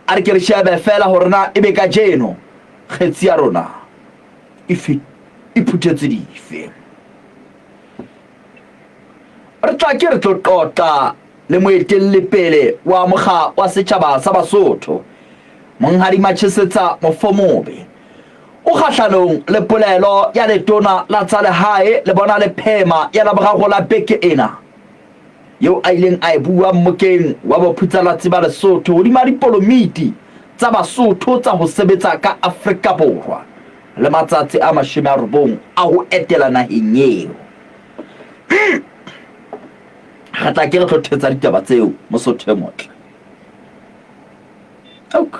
A re ke re shebe feela hore na ebe kajeno kgetsi ya rona e e phuthetse dife. Re tla ke re tlo qoqa le moetelli-pele wa mokga wa setjhaba sa Basotho, Monghadi Machesetsa Mofomobe. O kgahlanong le polelo ya letona la tsa lehae le bona lephema ya Laboraro la beke ena, eo a ileng a e bua mmokeng wa bophutsalatsi ba Lesotho hodima dipolomiti tsa Basotho tsa ho sebetsa ka Afrika Borwa le matsatsi a 90 a ho etela naheng eo. Re tla ke re tlo thetsa ditaba tseo, Mosotho e motle. Ok.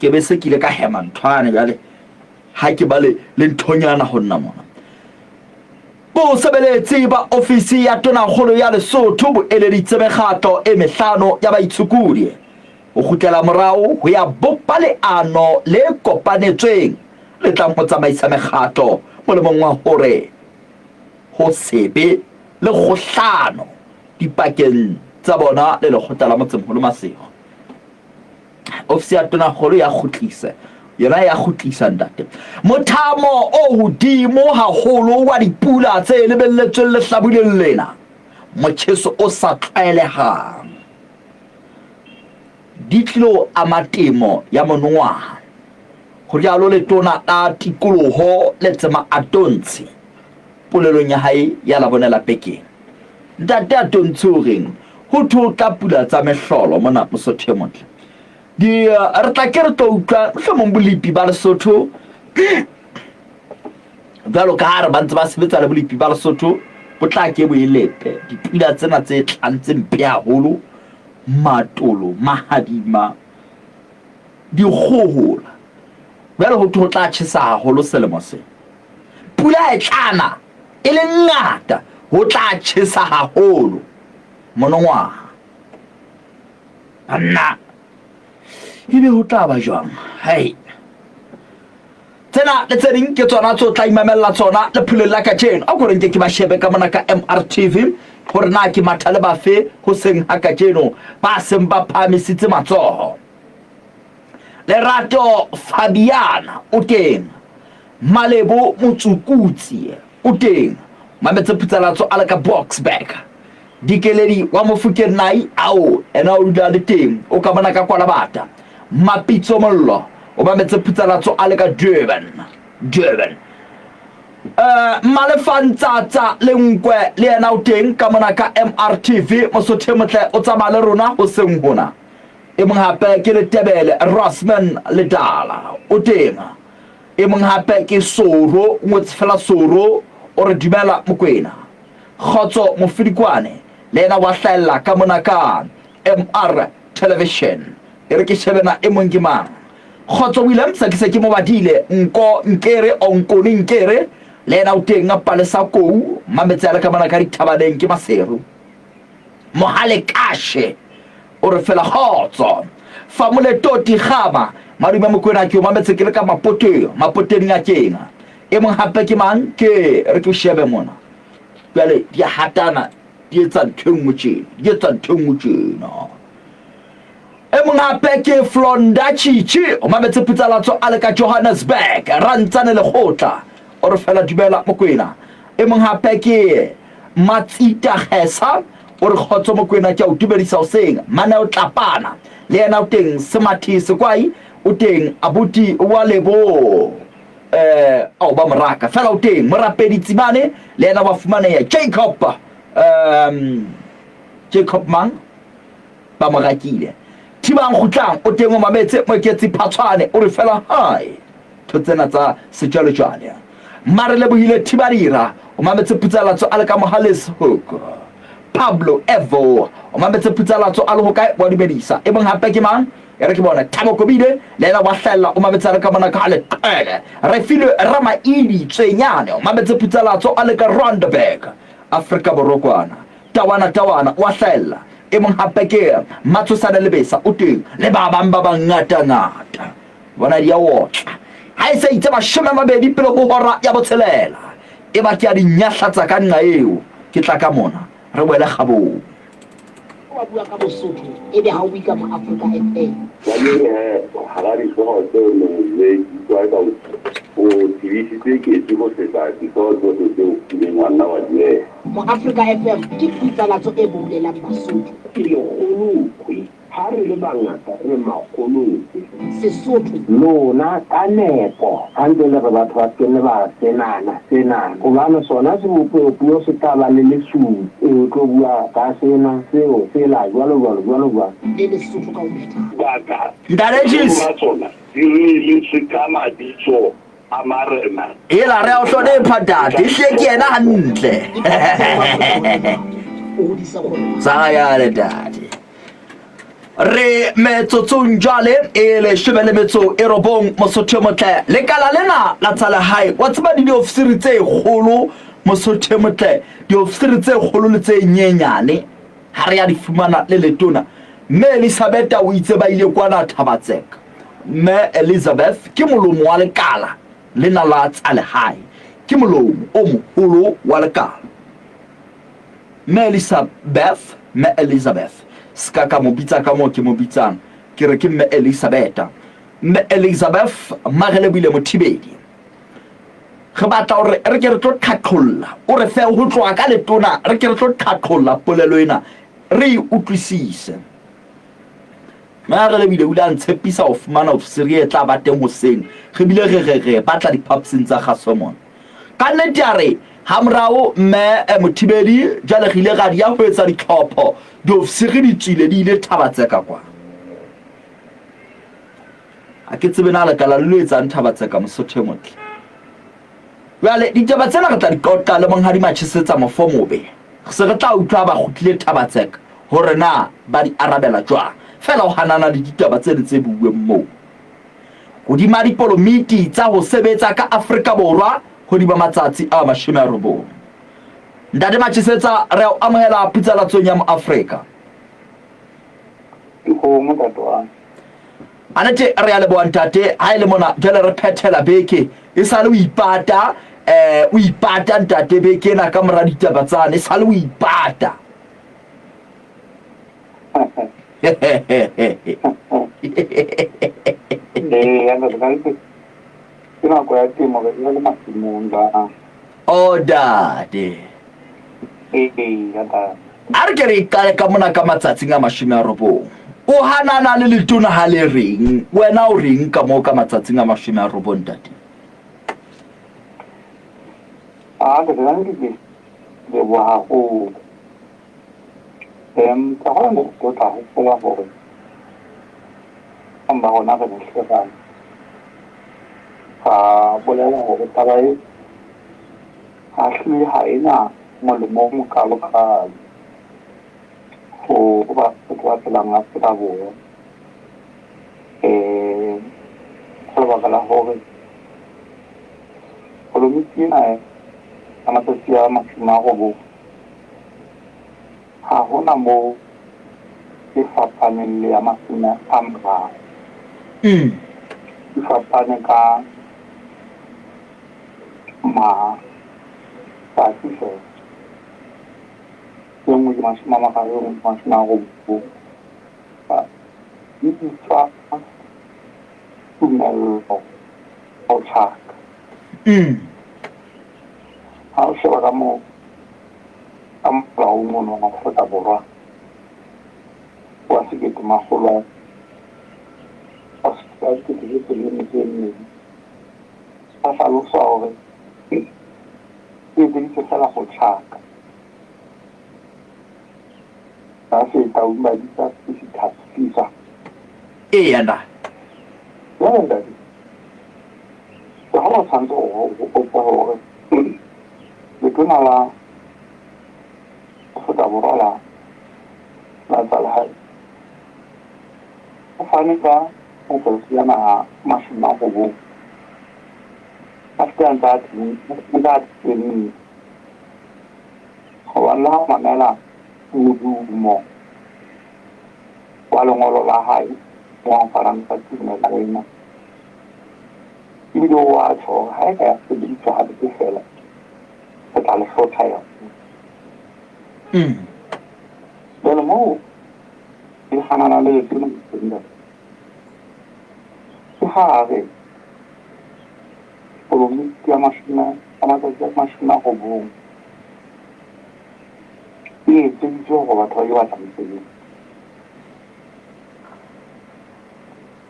Ke be se ke ile ka hema nthwane jwale ha ke ba le le nthonyana ho nna mona. Bosebeletsi ba ofisi ya Tonakgolo ya Lesotho bo eleditse mekgatlo e mehlano ya baitshokodi ho kgutlela morao ho ya bopa leano le kopanetsweng le tlang ho tsamaisa mekgatlo molemong wa hore ho se be le kgohlano dipakeng tsa bona le lekgotla la Motsemoholo Maseru. Ofisi ya Tonakgolo ya kgutlisa yona ya kgutlisa ntate. Mothamo o hodimo haholo wa dipula tse lebelletsweng lehlabuleng lena, motjheso o sa tlwaelehang, di tlilo ama temo ya monongwaha, ho rialo Letona la Tikoloho Letsema Atontshe polelong ya hae ya Labone la Pekeng. Ntate Atontshe o reng? Ho thwe o tla pula tsa mehlolo mona Mosotho e motle. Di re tla ke re tlo utlwa mohlomong bolepi ba Lesotho jwalo ka ha re ba ntse ba sebetsa le bolepi ba Lesotho bo tla ke bo e lepe dipula tsena tse tlang tse mpe haholo, matolo, mahadima, dikgohola. Jwale ho thwe ho tla tjhesa haholo selemo sena. Pula e tla na e le ngata, ho tla tjhesa haholo monongwaha. Banna, ebe ho tla ba jwang? Hai. Tsena le tse ding ke tsona tse o tla imamella tsona lephuleng la kajeno. A ko re nke ke ba shebe ka mona ka MRTV hore na ke matha le bafe hoseng ha kajeno ba seng ba phahamisitse matsoho. Lerato Fabiana o teng. Malebo Motsukutsi o teng. Mametse Phutsalatso a le ka Boksburg. Dikeledi wa Mofokeng Nai ao ena o dula le teng o ka bona ka Kwalabata. Mapitso Mollo o mametse Phutsalatso a le ka Durban. Durban. Uh, Malefantsatsa Lenkwe le yena o teng ka mona ka MRTV. Mosotho e motle o tsamaya le rona hoseng hona. E mong hape ke Letebele Rosman Ledala o teng. E mong hape ke Soro, o ngotse fela Soro, o re dumela Mokwena. Kgotso Mofidikwane le yena wa hlahella ka mona ka MR Television. E re ke shebe na e mong ke mang. Kgotso Williams ke se ke mo badile, Nko Nkere o Nkone Nkere le yena o teng. Palesa Kou Mametse a le ka mona ka dithabaneng ke Maseru. Mohale Kashe o re fela kgotso. Famole Toti Gama Madume Mokwena ke o mametse ke le ka Mapoteng, Mapoteng ngakeng. E mong hape ke mang? Ke re ke o shebe mona. Jwale di a hatana, di etsa ntho e nngwe tjena, di etsa ntho e nngwe tjena. E mong hape ke Flonda Chichi, o mametse Phutsalatso a le ka Johannesburg, Rantsane Lekgotla. O re fela dumela Mokwena. E mong hape ke Matsita Gesa, o re kgotso Mokwena ke a o dumedisa hoseng. Maneo Tlapana le yena o teng. Semathi Sekwai o teng. Abuti wa Lebo eh ao ba moraka fela o teng. Morapedi Tsimane le yena wa fumaneha. Jacob Jacob mang ba mo rakile. Thibang Kgutlang o teng o mametse. Moeketsi Phatshwane o re fela hai. Ntho tsena tsa sejwalejwale. Mare Lebohile Thibadira o mametse Phutsalatso a le ka Mohales Hoek. Pablo Evo o mametse Phutsalatso a le hokae wa dumedisa. E mong hape ke mang? E re ke bone. Thabo Kobile le yena wa hlahella o mametse a le ka mona ka Leqele. Refilwe Ramaili Tswenyane o mametse Phutsalatso a le ka Rondebourg, Afrika Borwa kwana. Tawana Tawana wa hlahella. E mong hape ke Matshosane Lebesa o teng le ba bang ba bangatangata. Bona di a otla. Ha e se itse 20 pele ho hora ya botshelela, e ba ke a di nyahlatsa ka nqa eo, ke tla ka mona, re boele kgabong. Wa bua ka Bosotho ebe ha o bue ka Moafrika FM. Jwale he, hara dihlooho tseo neng le utlwa eka o tebisitse ketsi ho feta dihlooho tsohle tseo o kileng wa nna wa di beha. Moafrika FM ke puitsalatso e boulelang Basotho. Ke lekgolokwe. Ha re le bangata re makgolokwe. Sesotho. Lona ka nepo ha ntse le re batho ba se ke nne ba senana, senana, hobane sona sebopeopuo se tla ba le lesupi, e, o tlo bua ka sena, seo, sela, jwalo, jwalo, jwalo, jwalo. Le Lesotho ka ho phethahala. Baka Ntate Cheese. tsa tsona di reeletswe ka mabitso a marena. Hela re a o hlonepha ntate, ehlile ke yena hantle. O hodisa kgwebo. Sa yale ntate. Re metsotsong jwale e leshome le metso e robong Mosotho e motle. Lekala lena la tsa lehae, wa tseba di diofisiri tse kgolo Mosotho e motle, diofisiri tse kgolo le tse nyenyane ha re ya di fumana le letona. Mme Elisabetha o itse ba ile kwana Thabatseka. Mme Elizabeth ke molomo wa lekala lena la tsa lehae, ke molomo o moholo wa lekala. Mme Elisabeth, Mme Elizabeth, se ka ka mo bitsa ka moo ke mo bitsang, ke re ke Mme Elisabeta. Mme Elizabeth Magelebile Mothibedi. Re batla hore re ke re tlo qhaqholla, o re fe ho tloha ka letona, re ke re tlo qhaqholla polelo ena, re e utlwisise. Mme Magelebile o ile a ntshepisa ho fumana ofisiri e tla ba teng hoseng, re bile re re re batla diphaposing tsa kgaso mona. Ka nnete a re, Hamorao Mme Mothibedi, jwale re ile ra di ya ho etsa ditlhopho, diofisiri di tswile di ile Thabatseka kwa. Ha ke tsebe na lekala le lo etsang Thabatseka Mosotho e motle. Jwale ditaba tsena re tla di qoqa le Monghadi Machesetsa Mofomobe. Re se re tla utlwa ba kgutlile Thabatseka hore na ba di arabela jwang. Feela o hanana le ditaba tsene tse buuweng moo. Hodima dipolomiti tsa ho sebetsa ka Afrika Borwa hodima matsatsi a 90. Ntate Machesetsa, re a o amohela putsalatsong ya Moafrika. Dikgomo, ntate wa ka. Anete re a leboha ntate, ha e le mona jwale re phethela beke e sale o ipata, eh o ipata ntate beke ena ka mora ditaba tsane e sale o ipata. Ee, ya ntate, ka nnete ke nako ya temo re le masimong ba. Oh dade. Ee, ya ntate. A re ke re qale ka mona ka matsatsing a 90. O hanana le letona ha le reng? Wena o reng ka moo ka matsatsing a 90 ntate? Ah, ntate, ka nnete ke leboha haholo. Ka hona o tla hopola hore bang ba rona re ne hle ra ra bolela hore taba e ha hlile ha e na molemo o mokalo-kalo ho batho ba phelang Afrika Borwa. Ka lebaka la hore polomiti ena ya matsatsi a 90 Ha hona moo e fapaneng le ya 30. E fapane ka matsatsi feela. E nngwe ke 30, e nngwe ke 90. Di bitswa tumello ya ho tjhaka. Ha o sheba ka moo ka molaong ono wa Afrika Borwa wa sekete makgolo a dikete tse pedi le metso e mmedi, ba hlalosa hore e etseditswe feela ho tjhaka. Ba Setaung ba bitsa visitors visa. Eya na. Jwale ntate, ke ha o tshwanetse o hopotse hore letona la Afrika Borwa la la tsa lehae o fane ka matsatsi ana a 90 a se a ntse a teng hobane le ha o mamela modumo wa lengolo la hae mo a fanang ka tumelo ena ebile o a tjho hore ha e ka ya sebediswa hampe feela re tla le hlotha yona. Jwale moo hanana le letona ntate ke ha a re polomiti ya mashome a matsatsi a 90 e etseditswe hore batho ba yo batla mosebetsi.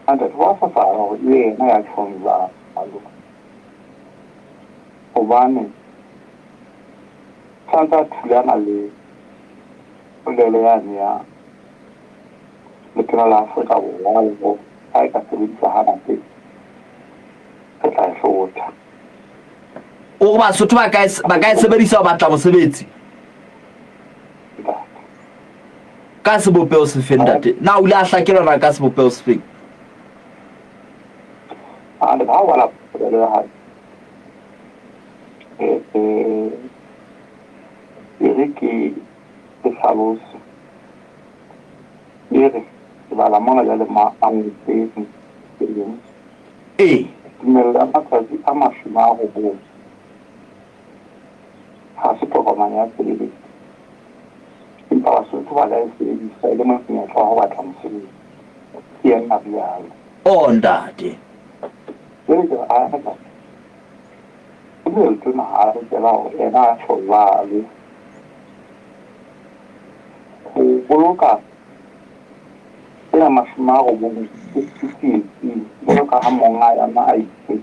Ntate ho a fosahala hore ebe yena ya tjhong jwalo, hobane tshwanetse a thulana le polelo yane ya letona la Afrika Borwa le hore ha e ka sebediswa hampe re tla e hlotha. O re Basotho ba ka e ba ka e sebedisa ho batla mosebetsi? Ntate. Ka sebopeho sefeng ntate? Na o ile a hlakelwa na ka sebopeho sefeng? Ha ha o bala polelo ya hae eh, eh, e re ke ke hlalose e re ke bala mona jwale ma a ngotseng teng. Ee. Tumello ya matsatsi a 90 ha se tokomane ya tshebeletso, empa Basotho ba ka e sebedisa e le monyetla wa ho batla mosebetsi. Ke yena a rialo. Oh ntate. Jwale ke re a ntate, ebe letona ha a lokela hore ena a tjho jwalo. Ho boloka ena 90 ke tsietsi jwalo ka ha monga yona a itse.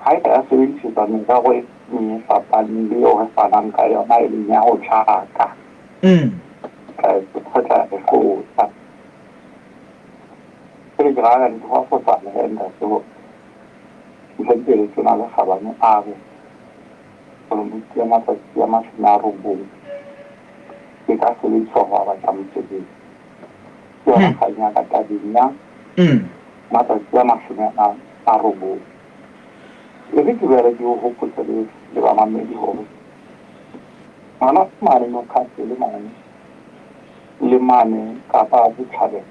Ha e ka ya sebedisetswa merero e meng e fapaneng le eo re fanang ka yona e leng ya ho tjhaka. Re tla e hlotsa. Jwale ke ra ntho wa fosana he ntate hore Mohlomphehi Letona le Kgabane a re polomiti ya matsatsi a 90 e ka sebediswa ho a batla mosebetsi. Ke yona kgang ya ka tabeng ya matsatsi a 90. E re ke boele ke o hopotse le le bamamedi hore hona mane Newcastle mane le mane Kapa Botjhabela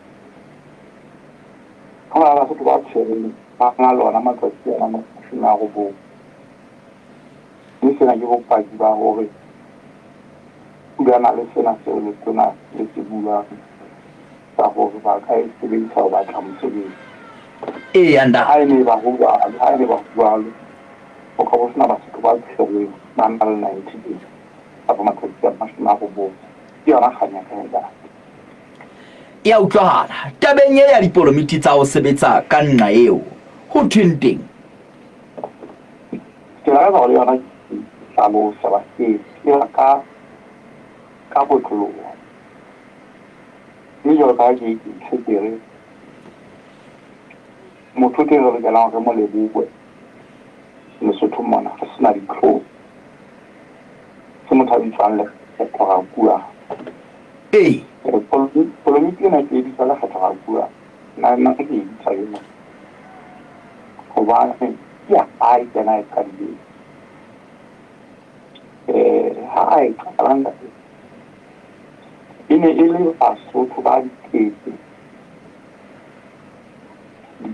ho na le Basotho ba tshwereng ba na le ona matsatsi ana 90. Mme sena ke bopaki ba hore thulana le sena seo letona le se buang sa hore ba ka e sebedisa ho batla mosebetsi. Eya ntate. Ha e ne ba ho jwalo, ha e ne ba ho jwalo, ho ka bo sena Basotho ba tshwerweng ba na le 90 days kapa matsatsi a 90. Ke yona kgang ya ka ya ntate. E a utlwahala tabeng e ya dipolomiti tsa ho sebetsa ka nqa eo. Ho thweng teng? Ke lakatsa hore le yona ke hlalose ba ke tseba ka ka kotloloho. Mme jwalo ka ha ke ke tjho ke re motho ke re lokelang hore re mo lebohe Lesotho mona re sena ditlhong. Ke motho a bitswang Lekgetho Rakua. Ee. Polomiti ena ke e bitsa Lekgetho Rakua. Nna nna ke e bitsa ena. Hobane ke ya hae ke yena a e qadileng. Ha a e qala ntate, e ne e le Basotho ba dikete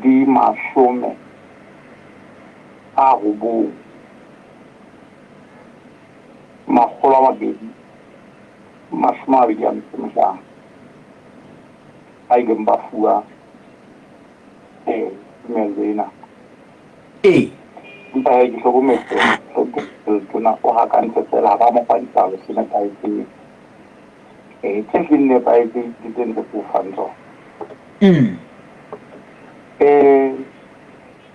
di 90 225 ba ileng ba fuwa tumello ena. Ee. Empa hee ke hlokometse hore letona o hakantse feela ha ba mo fa dipalo tse nepahetseng. Tse seng nepahetseng ke tse ntse ke o fang tsona.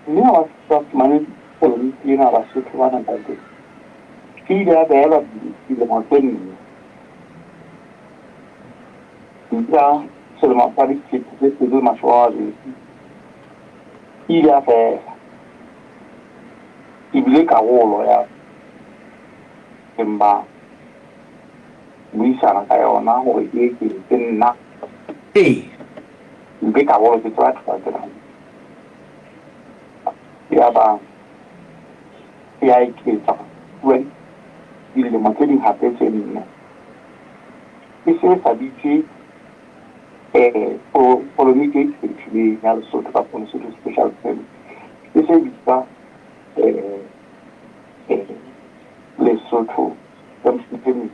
Mme ha ba ba fumane polomiti ena Basotho bana ntate, e ile ya behelwa dilemo tse 4. Ka selemo sa 2020 e ile ya fela. Ebile karolo ya teng ba buisana ka yona hore e eketswe nna. Ee. Mme karolo ke tseba batho ba tsena. Ya ba ya eketsa fuwa dilemo tse ding hape tse 4. E se sa bitswe polomiti e ikgethileng ya Lesotho kapa Lesotho Special Permit. E se bitsa Lesotho Permit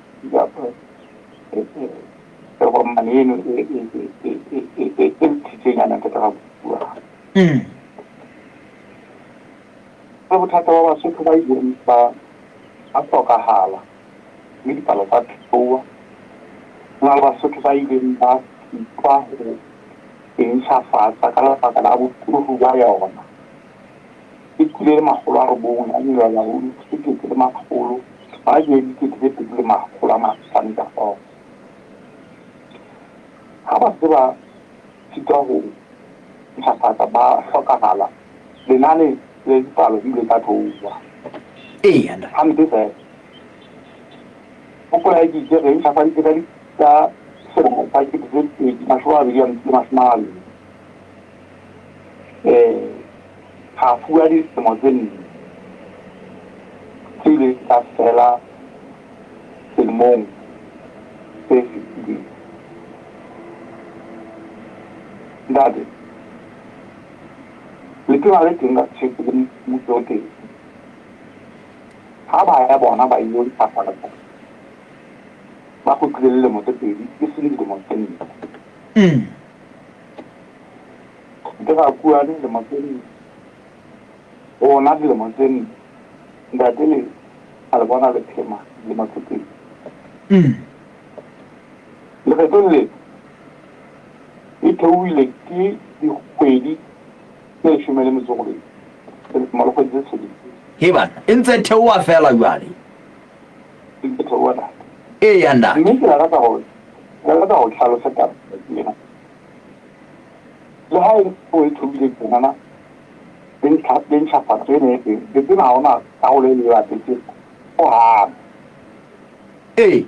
kapa Tokomane eno e e e e e e thitsenyana ntate Rabua. Le bothata ba Basotho ba ileng ba ba hlokahala mme dipalo tsa theoha. Ho na le Basotho ba ileng ba sitwa ho e ntjhafatsa ka lebaka la boturu ba yona. E kile le 900 a nyoloha ho 1100 hona ke 2500 ka hlooho. Ha ba se ba sitwa ho ntjhafatsa ba hlokahala, lenane le dipalo di ile tsa theoha. Eya ntate. Hampe fela. Hopola ke itse re ntjhafaditse ka ka selemo sa 2020. Ra fuwa dilemo tse nne tse ileng tsa fela selemong se fetileng. Ntate, letona le teng ka tjheko le mmuso o teng. Ha ba ya bona ba ilo ntlafatsa, ba kgutlile le lemo tse pedi e seng dilemo tse nne. Ntate Rakuane dilemo tse nne, rona dilemo tse nne, ntate le a le bona le phema dilemo tse pedi. Lekgetlong le e theohile ke dikgwedi tse 18, selemo le kgwedi tse tsheletseng. He bana, e ntse e theoha feela jwale. E ntse e theoha ntate. Eya ntate. Mme ke lakatsa hore, ke lakatsa ho hlalosa taba ena. Le ha e o e theohile tjenana, le ntlha, le ntjhafatso ena e teng, le tsena ha hona karolo e le e bapetseng hohang. Ee.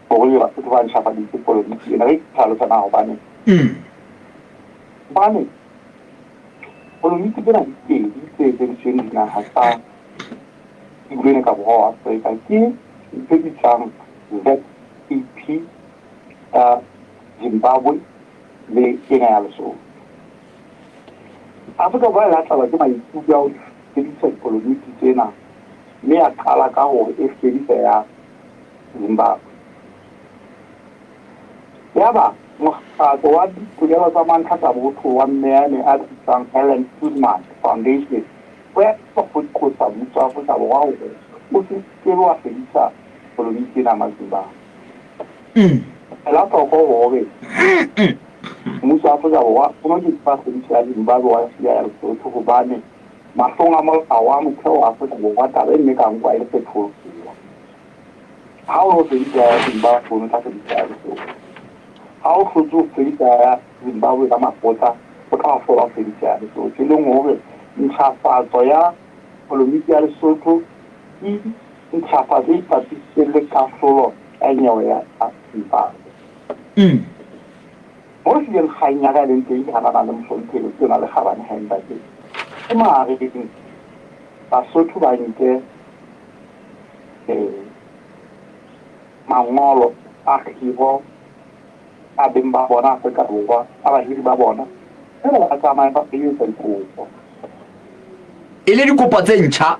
Hore ebe Basotho ba ntjhafaditse polotiki ena. Re tlhalosa na hobaneng? Hobane polotiki tsena di pedi tse etseditsweng dinaha tsa tulo ena ka borwa wa Afrika ke ntho e bitswang ZEP ya Zimbabwe le ena ya Lesotho. Afrika Borwa e la tlelwa ke maikutlo a ho fedisa dipolotiki tsena mme ya qala ka hore e fedise ya Zimbabwe. Yaba mokgatlo wa ditokelo tsa mantlha tsa botho wa mme yane a bitswang Helen Suzman Foundation o ya ho qosa mmuso wa Afrika Borwa hore o se ke wa fedisa polotiki ena ma Zimbabwe. Ela hloko hore mmuso wa Afrika Borwa o no ke wa fedisa ya Zimbabwe wa siya ya Lesotho hobane mahlong a molao wa motheo wa Afrika Borwa taba e nne ka nkwa e le kgethollo. Ha o no fedisa ya Zimbabwe o no tla fedisa ya Lesotho. Ha o hlotse ho fedisa ya Zimbabwe ka mapotla, o tla hlola ho fedisa ya Lesotho. E leng hore ntjhafatso ya polomiti ya Lesotho ke ntjhafatso e ipapisitseng le kahlolo ya nyewe ya Zimbabwe. Mo hlileng kgang ya ka e leng teng ke hanana le mohlomphehi Letona le Kgabane hae ntate. Ke mahareng Basotho ba nke mangolo a kgiro a beng ba bona Afrika Borwa, a bahiri ba bona, mme ba tsamaye ba etsa dikopo. E le dikopo tse ntjha?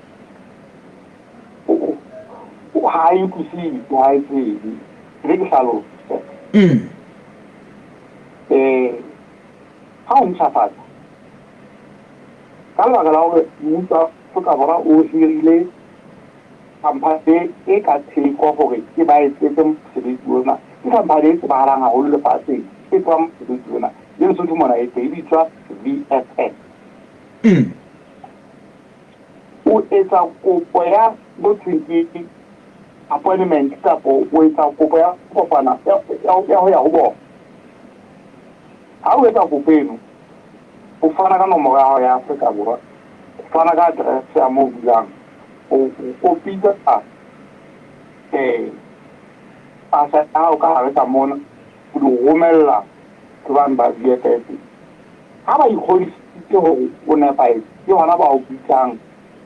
Ha e utlwisise, ha e tsebe. Ebe ke hlalose. Ha o ntjhafatsa, ka lebaka la hore mmuso wa Afrika Borwa o hirile khampani e ka theko hore ke ba etsetse mosebetsi ona. Ke khampani e tsebahalang haholo lefatsheng e tswang mosebetsi ona. Le Lesotho mona e teng, e bitswa VFS. O etsa kopo ya ho thweng ke appointment kapo o etsa kopo ya kopana ya ho ya ho bona. Ha o etsa kopo eno, o fana ka nomoro ya hao ya Afrika Borwa, o fana ka address ya moo o dulang, o kopitsa pasa ya hao ka hare ka mona, o di romella ho bane ba VFS. Ha ba ikgodisitse hore o nepahetse, ke hona ba o bitsang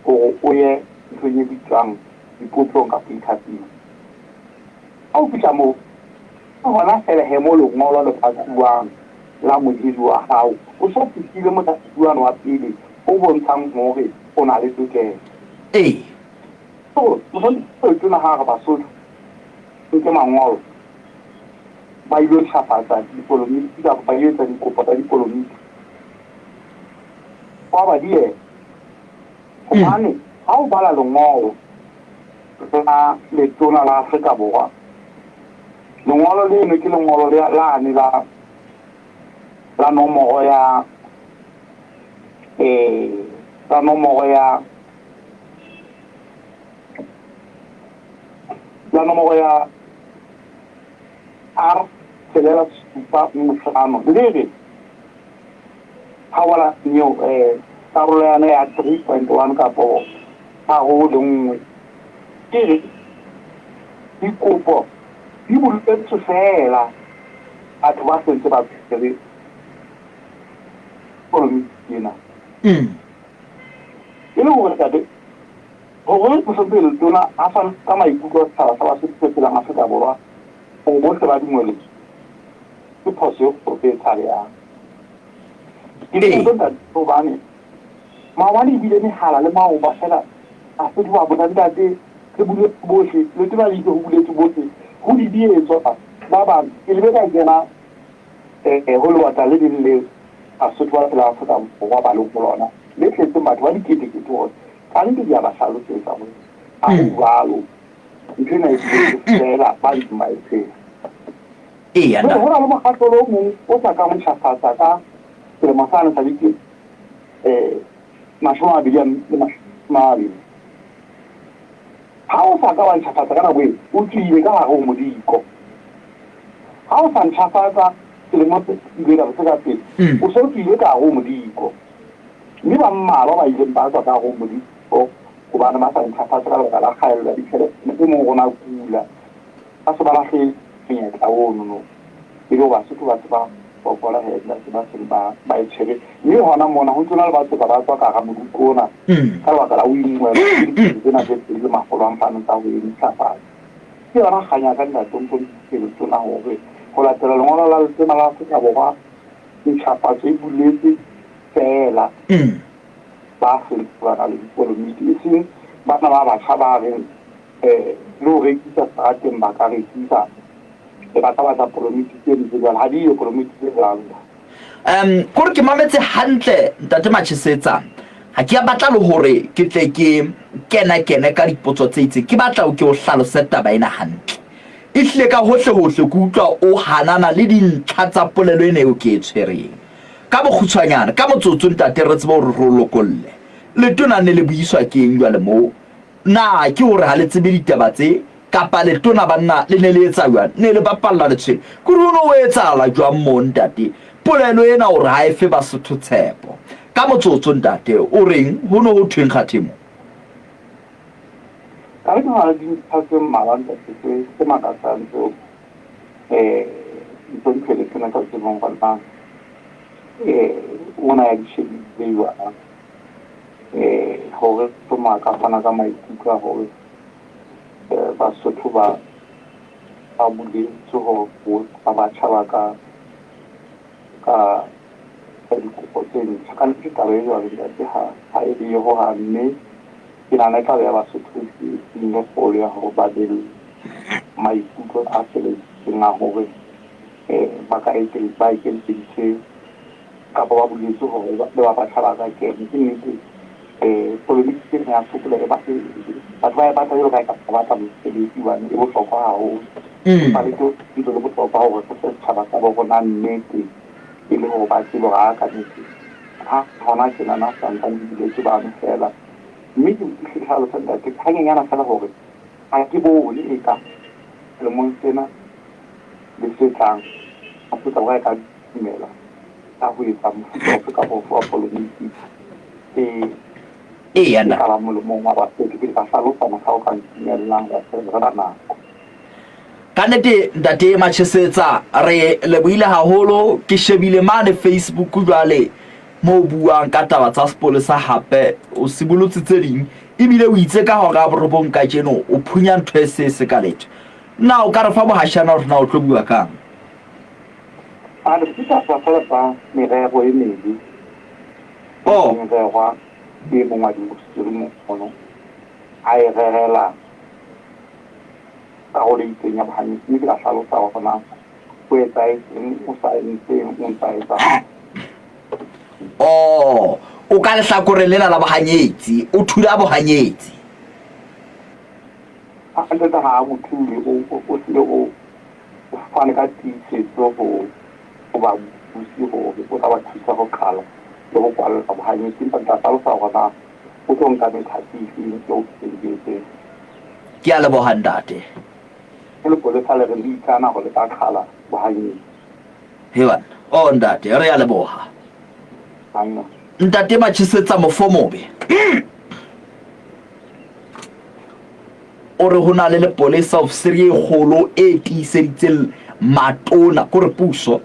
hore o ye nthong e bitswang dipotsong kapa interview. Ha o fihla moo, ke hona feela he moo lengolo le patuwang la mohiri wa hao. O so fihlile motlhatsuwano wa pele o bontshang hore o na le tokelo. Ee. So, mohlomphehile Letona ha re Basotho nke mangolo. ba ilo ntjhafatsa dipolomiti kapa ba ilo etsa dikopo tsa dipolomiti, wa ba diela. Hobane ha o bala lengolo la Letona la Afrika Borwa, lengolo leno ke lengolo lane la la nomoro ya la nomoro ya la nomoro ya R 6 7 1 5 le re ha neo karolo yana ya 3.1 kapo 3 le 1 ke re dikopo di buletswe fela batho ba sentse ba tshwere polomiti ena. E le hore tate hore mohlomphehi Letona a fane ka maikutlo a setjhaba sa Basotho se phelang Afrika Borwa hore bohle ba dumelletswe, ke phoso e kgolo e tshabehang. Ke dipotso ntate hobane maobane ebile mehala le maoba fela Basotho ba botsa ntate re buletswe bohle, Letona le itse ho buletswe bohle, ho di dietswa ba bang pele be ka kena ho lewatla le leng leo Basotho ba phelang Afrika Borwa ba leng ho lona le tletseng batho ba diketekete hore kannete di a ba hlalosetsa hore ha ho jwalo, ntho ena e buletswe fela ba ntseng ba e phela. Jwale ho na le mokgahlelo o mong o sa kang o ntjhafatsa ka selemo sane sa dikete 2020. Ha o sa ka wa ntjhafatsa ka nako eo, o tswile ka hare ho modiko. Ha o sa ntjhafatsa selemong se fetileng kapa se ka pele, o se o tswile ka hare ho modiko. Mme ba mmalwa ba ileng ba tswa ka hare ho modiko hobane ba sa ntjhafatse ka lebaka la kgaello ya ditjhelete, mohlomong rona kula, ba se ba lahlehetswe monyetla ono. E le hore Basotho ba se ba fokola he ntate ba seng ba ba e tshwere. Mme hona mona ho ntse ho na le batho ka ba tswa ka hara moruko ona ka lebaka la ho inngwelwa ke dikete tsena tse 2 500 tsa ho e ntjhafatsa. Ke yona kgang ya ka ntate o ntso mpitse letona hore ho latela lengolo la Letona la Afrika Borwa ntjhafatso e buletswe feela ba seng ba na le dipolomiti, e seng bana ba batjha ba reng le ho rekisa seterateng ba ka rekisa. Ba ka batla polomiti tse ntse jwalo, ha di yo polomiti tse jwalo. Kore ke mametse hantle ntate Machesetsa, ha ke a batla le hore ke tle ke kena kene ka dipotso tse itseng, ke batla o ke o hlalose taba ena hantle. Ehlile ka hohle hohle ke utlwa o hanana le dintlha tsa polelo ena eo ke e tshwereng. Ka bokgutshwanyane, ka motsotso ntate re tsebe hore re o lokolle. Letona ne le buiswa ke eng jwale moo? Na ke hore ha le tsebe ditaba tse? Kapa letona banna le ne le etsa jwang? Ne le bapalla letshwele? Ke hore ho ne ho etsahala jwang moo ntate? Polelo ena hore ha e fe Basotho tshepo. Ka motsotso ntate, o reng? Ho ne ho thweng kgathe mo? Ka re ke na le dintlha tse mmalwa ntate tse tse makatsang tseo ntho le tsena ka tsebong hore na ona ya di shebile jwang hore mohlomong a ka fana ka maikutlo a hore Basotho ba ba buletswe hore ba batjha ba ka ka ka dikopo tse ntjha. Ka nnete taba e jwalo ntate ha ha e be hohang, mme ke nahana e tla beha Basotho tsietsing e kgolo ya hore ba be le maikutlo a felletseng a hore ba ka ba ekeleditswe kapa ba buletswe hore le ba batjha ba ka kena. Ke nnete polomiti ena ya sokola e batho ba e batla jwalo ka ha ba batla mosebetsi hobane e bohlokwa haholo. Empa le tlo ntse le bohlokwa hore re fe setjhaba sa bo rona nnete e le hore ba tsebe hore ha ka nnete ha hona tjenana santsane di buletswe bano feela. Mme ke ke hlalose ntate hanyenyana feela hore ha ke bone eka selemong sena le se tlang Afrika Borwa e ka dumela ka ho etsa mofuta ofe kapa ofe wa polomiti e Eya e na. ka bang molemong wa Basotho. Ke tla hlalosa mohla o ka ntumellang ra se re ba nako. Ka nnete ntate Machesetsa re lebohile haholo, ke shebile mane Facebook jwale mo buang ka taba tsa sepolesa hape o sibolotse tse ding ebile o itse ka hora ya borobong kajeno o phunya ntho e se se ka letho. Na o ka re fa bohashana hore na o tlo bua kang? A re ke tla tswa fela tsa merero e mebe. Oh. E rerwa ke mong wa diindasteri mono a e rerela karolo e itseng ya bohanyetsi, mme ke tla hlalosa hore na Ho etsahetseng o sa entseng o ntsa etsang. Oh, o ka lehlakoreng lena la bohanyetsi, o thula bohanyetsi. Hantle ha a bo thule, o hlile o fane ka tiisetso ho babusi hore o tla ba thusa ho qhala le ho kwalla bohanyetsi, empa ke tla hlalosa hore na o tlo nka methati efeng eo ke e etseng. Ke a leboha ntate. Ke lepolesa le re le ikana hore le tla qhala bohanyetsi. He banna. Oh ntate, re a leboha. Banna. Ntate Machesetsa Mofomobe. O re ho na le lepolesa ofisiri e kgolo e tiiseditseng matona kore puso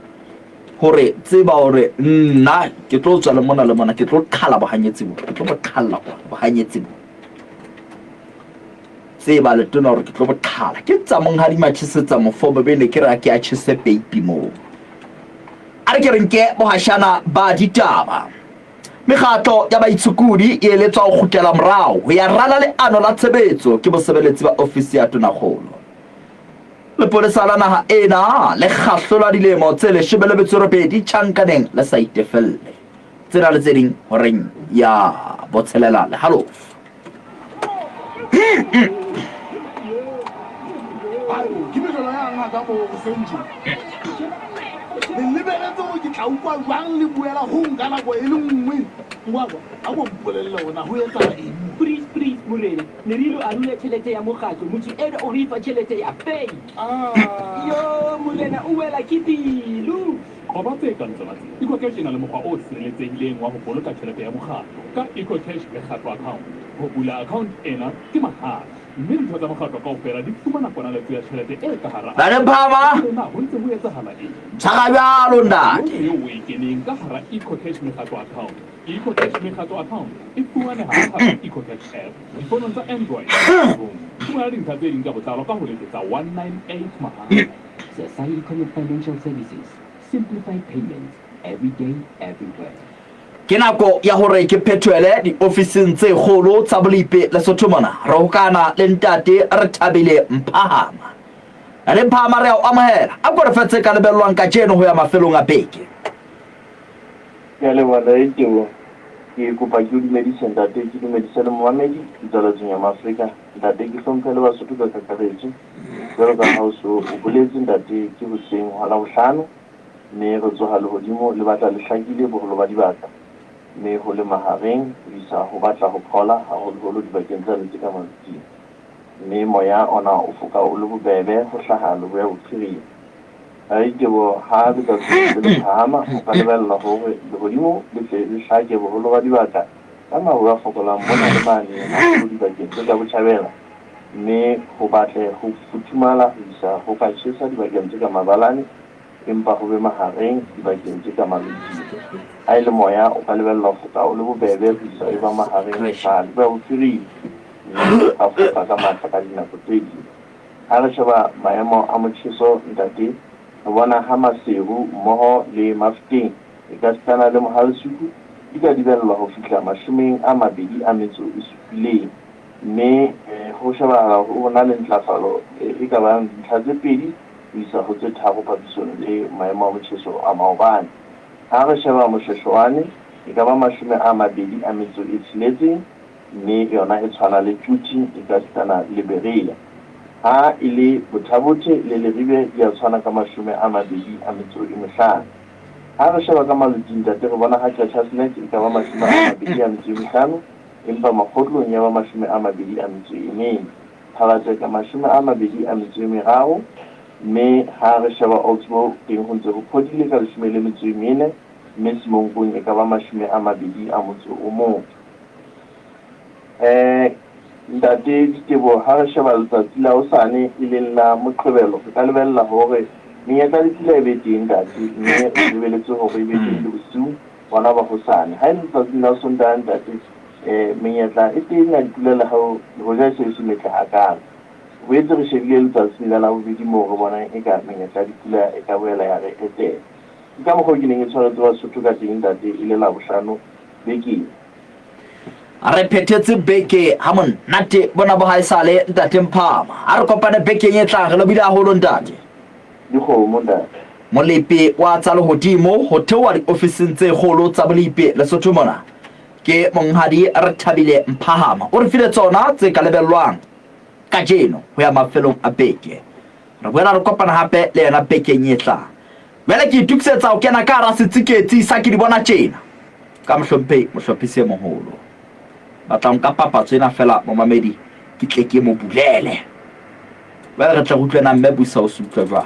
hore tseba hore nna ke tlo tswa le mona le mona ke tlo qhala bohanyetsi bo ke tlo bo qhalla bohanyetsi bo Tseba letona hore ke tlo bo qhala. Ke tsa monghadi Machesetsa Mofobo be ne ke re a ke a tjhese peipi moo. A re ke re nke bohashana ba ditaba. Mekgatlo ya baitshokodi e eletswa ho kgutlela morao ho ya rala leano la tshebetso ke bosebeletsi ba ofisi ya Tonakgolo. Lepolesa la naha ena le kgahlolwa dilemo tse 18 tjhankaneng le sa itefelle. Tsena le tse ding horeng ya botshelela le halofo. Ke mehlolo ya ngaka mo hoseng tje. Le lebeletse hore ke tla utlwa jwang le buela ho nka nako e le nngwe? Ngwako, a ko mpolelle hore na ho etsahala eng mo. Please, please, morena, ne re ilo arola tjhelete ya mokgatlo, motho enwa o re fa tjhelete ya pay. Yo, morena o wela ke pelo. Qoba tse kang tsona tse. EcoCash e na le mokgwa o sireletsehileng wa ho boloka tjhelete ya mokgatlo ka EcoCash Mekgatlo Account. Ho bula account ena ke mahala mme ditho tsa mokgatlo kaofela di fumana ponaletso ya tjhelete e ka hara Ntate Mphama. Hore na ho ntse ho etsahala eng. Tshwara bjalo ntate. Yohle eo o e keneng ka hara EcoCash Mekgatlo Account. EcoCash Mekgatlo Account e fumaneha ka hara EcoCash app difonong tsa Android le iPhone. Fumana dintlha tse ding ka botlalo ka ho letsetsa 198 mahala. Safaricom Financial Services, simplify payments every day, everywhere. Ke nako ya hore ke phethohele diofising tse kgolo tsa Bolipe Lesotho mona. Re hokana le ntate Rethabile Mphahama. Ntate Mphahama re a o amohela. A ko re fe tse ka lebellwang kajeno ho ya mafelong a beke. Ke a leboha Ntate Teboho. Ke kopa ke o dumedise ntate, ke dumedise le momamedi Phutsalatsong ya Maafrika. Ntate ke hlomphe le Basotho ka kakaretso. Jwalo ka ha o so o boletse ntate, ke hoseng hwa Labohlano, mme re tsoha lehodimo le batla le hlakile boholo ba dibaka, mme ho le mahareng ho isa ho batla ho phola, haholoholo dibakeng tsane tse ka malotsing. Mme moya ona o foka o le bobebe ho hlaha leboya bophirima. Raditebo, ha letsatsi le ntse le phahama, o ka lebella hore lehodimo le tle le hlake boholo ba dibaka ka maru a fokolang mona le mane, haholo dibakeng tse ka botjhabela. Mme ho batle ho futhumala ho isa ho ka tjhesa dibakeng tse ka mabalane, empa ho be mahareng dibakeng tse ka maloting. Ha e le moya, o ka lebellwa ho foka o le bobebe ho isa o eba mahareng ho hlaha leboya bophirima, mme o ka foka ka matla ka dinako tse ding. Ha re sheba maemo a motjheso, ntate, re bona ha Maseru mmoho le Mafeteng, ekasitana le Mohalesuku, di ka dibellwa ho fihla 27. Mme ho shebahala hore ho na le ntlafalo e ka bang dintlha tse pedi ho isa ho tse tharo papisong le maemo a motjheso a maobane. Ha re sheba Moshweshwane, e ka ba 26, mme yona e tshwana le Quthing ekasitana le Berea. Ha e le Botha-Bothe le Leribe di a tshwana ka 25. Ha re sheba ka Maloting, ntate, re bona ha Qacha's Nek e ka ba 25, Empa makgotlong ya ba 24, Pharatšeka 23, mme ha re sheba Oxbow teng ho ntse ho phodile ka 14, mme Semonkong e ka ba 21. Eh, Ntate Diteboho, ha re sheba letsatsi la hosane e leng la Moqebelo, re ka lebella hore menyetla le pula e be teng, Ntate, mme re lebeletse hore e be teng le bosiu Bona ba hosane. Ha e le letsatsing la Sontaha, ntate, eh, menyetla e teng ya dipula le ha le hoja e se e se metle hakaalo. Re boetse re shebile letsatsing la Labobedi moo re bonang eka menyetla ya dipula e ka boela ya re etela. Ke ka mokgwa oo ke neng ke tshwaretse Basotho ka teng, ntate, e le Labohlano bekeng. Re phethetse beke ha monate bona bo haesale ntate Mphama. A re kopane bekeng e tlang re lobile haholo ntate. Dikgomo ntate. Molepi wa tsa lehodimo ho theoha diofising tse kgolo tsa bolepi Lesotho mona ke Monghadi Rethabile Mphahama. O re file tsona tse ka lebellwang kajeno ho ya mafelong a beke. Re boela re kopana hape le yena bekeng e tlang. Jwale ke itokisetsa ho kena ka hara setsiketsi sa ke di bona tjena ka Mohlomphehi Mohlophisi e Moholo. Batla ho nka papatso ena feela momamedi ke tle ke mo bulele. Jwale re tle re utlwe na Mme Busa o se utlwa jwang.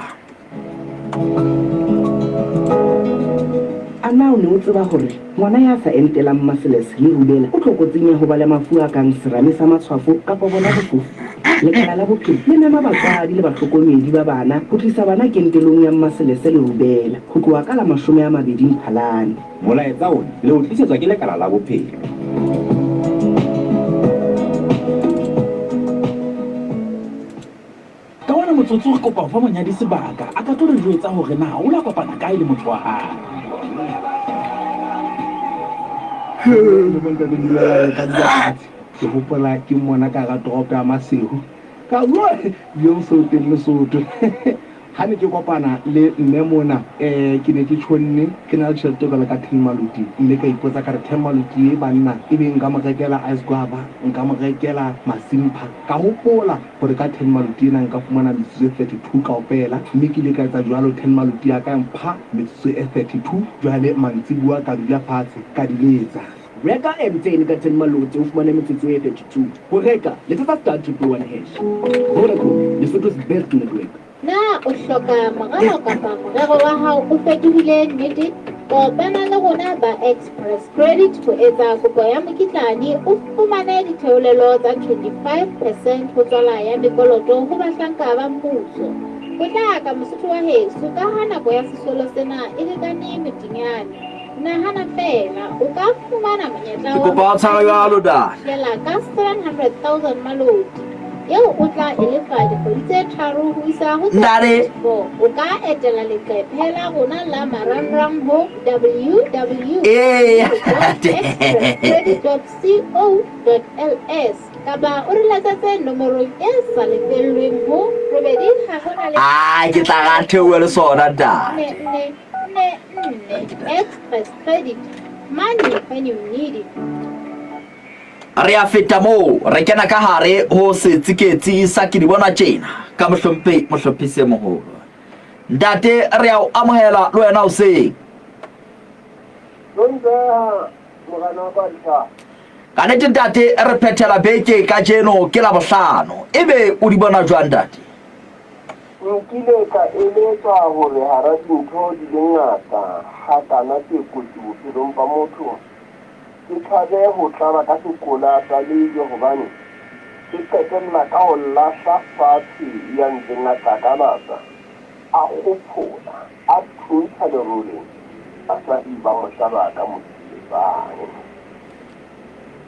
A na o ne o tseba hore ngwana ya sa entelang maseles le rubela o tlokotsing ya ho ba le mafu a kang serame sa matshwafo kapa bona bofofu? Lekala la Bophelo le mema batswadi le bahlokomedi ba bana ho tlisa bana kentelong ya maselese le rubela ho tloha ka la 20 Mphalane. Molaetsa ona le o tlisetswa ke Lekala la Bophelo. Ka ona motsotso re kopa ho fa monyadi sebaka a ka tlo re jwetsa hore na o la kopana kae le motho wa hae. Ke hopola ke mmona ka hara toropo ya Maseru ka bua yo so teng Lesotho. Ha ne ke kopana le mme mona ke ne ke tjhonne ke na le tjhelete jwalo ka ten maluti mme ka ipotsa ka re ten maluti e banna ebe nka mo rekela ice guava nka mo rekela masimpha ka hopola hore ka ten maluti ena nka fumana metsotso e 32 kaofela mme ke ile ka etsa jwalo ten maluti ya ka ya mpha metsotso e 32 jwale mantsibuwa ka dula fatshe ka di letsa. Reka airtime ka ten maloti o fumane metsotso e 32. Ho reka, letsetsa star triple one hash. Vodacom, Lesotho's best network. Na o hloka moralo kapa morero wa hao o fetohile nnete? Kopana le rona ba Express Credit ho etsa kopo ya mokitlane o fumane ditheolelo tsa 25 percent ho tswala ya mekoloto ho bahlanka ba mmuso. Potlaka Mosotho wa heso ka ha nako ya sesolo sena e lekane motinyane. Nahana feela, o ka fumana monyetla Ke wa kopa o tshware jwalo, Dad. fihlela ka 700,000 maloti eo o tla e lefa dikgwedi tse tharo ho isa ho tse Ntate. 24. O ka etela leqephe la rona la marangrang ho www Ee. expresscredit.co.ls kapa o re letsetse nomorong e sa lefellweng ho robedi ha ho na le Ai, ke tla ra theohe le sona, Dad. nne nne nne nne Express Credit money when you need it. Re a feta moo, re kena ka hare ho setsiketsi sa ke di bona tjena ka mohlomphehi mohlophisi e moholo. Ntate, re a o amohela le wena hoseng. Hlompheha morena wa ka Ditaba. Ka nete ntate, re phethela beke kajeno ke Labohlano. Ebe o di bona jwang ntate? Nkile ka eletswa hore hara dintho di le ngata hakana tse kotsi bophelong ba motho, ke tshabe ho tlala ka sekola sa lejwe hobane ke qetella ka ho lahla fatshe ya ntseng a tlakalatsa, a kgophola, a thuntsha lerole, basadi ba mo hlaba ka motsiletsane.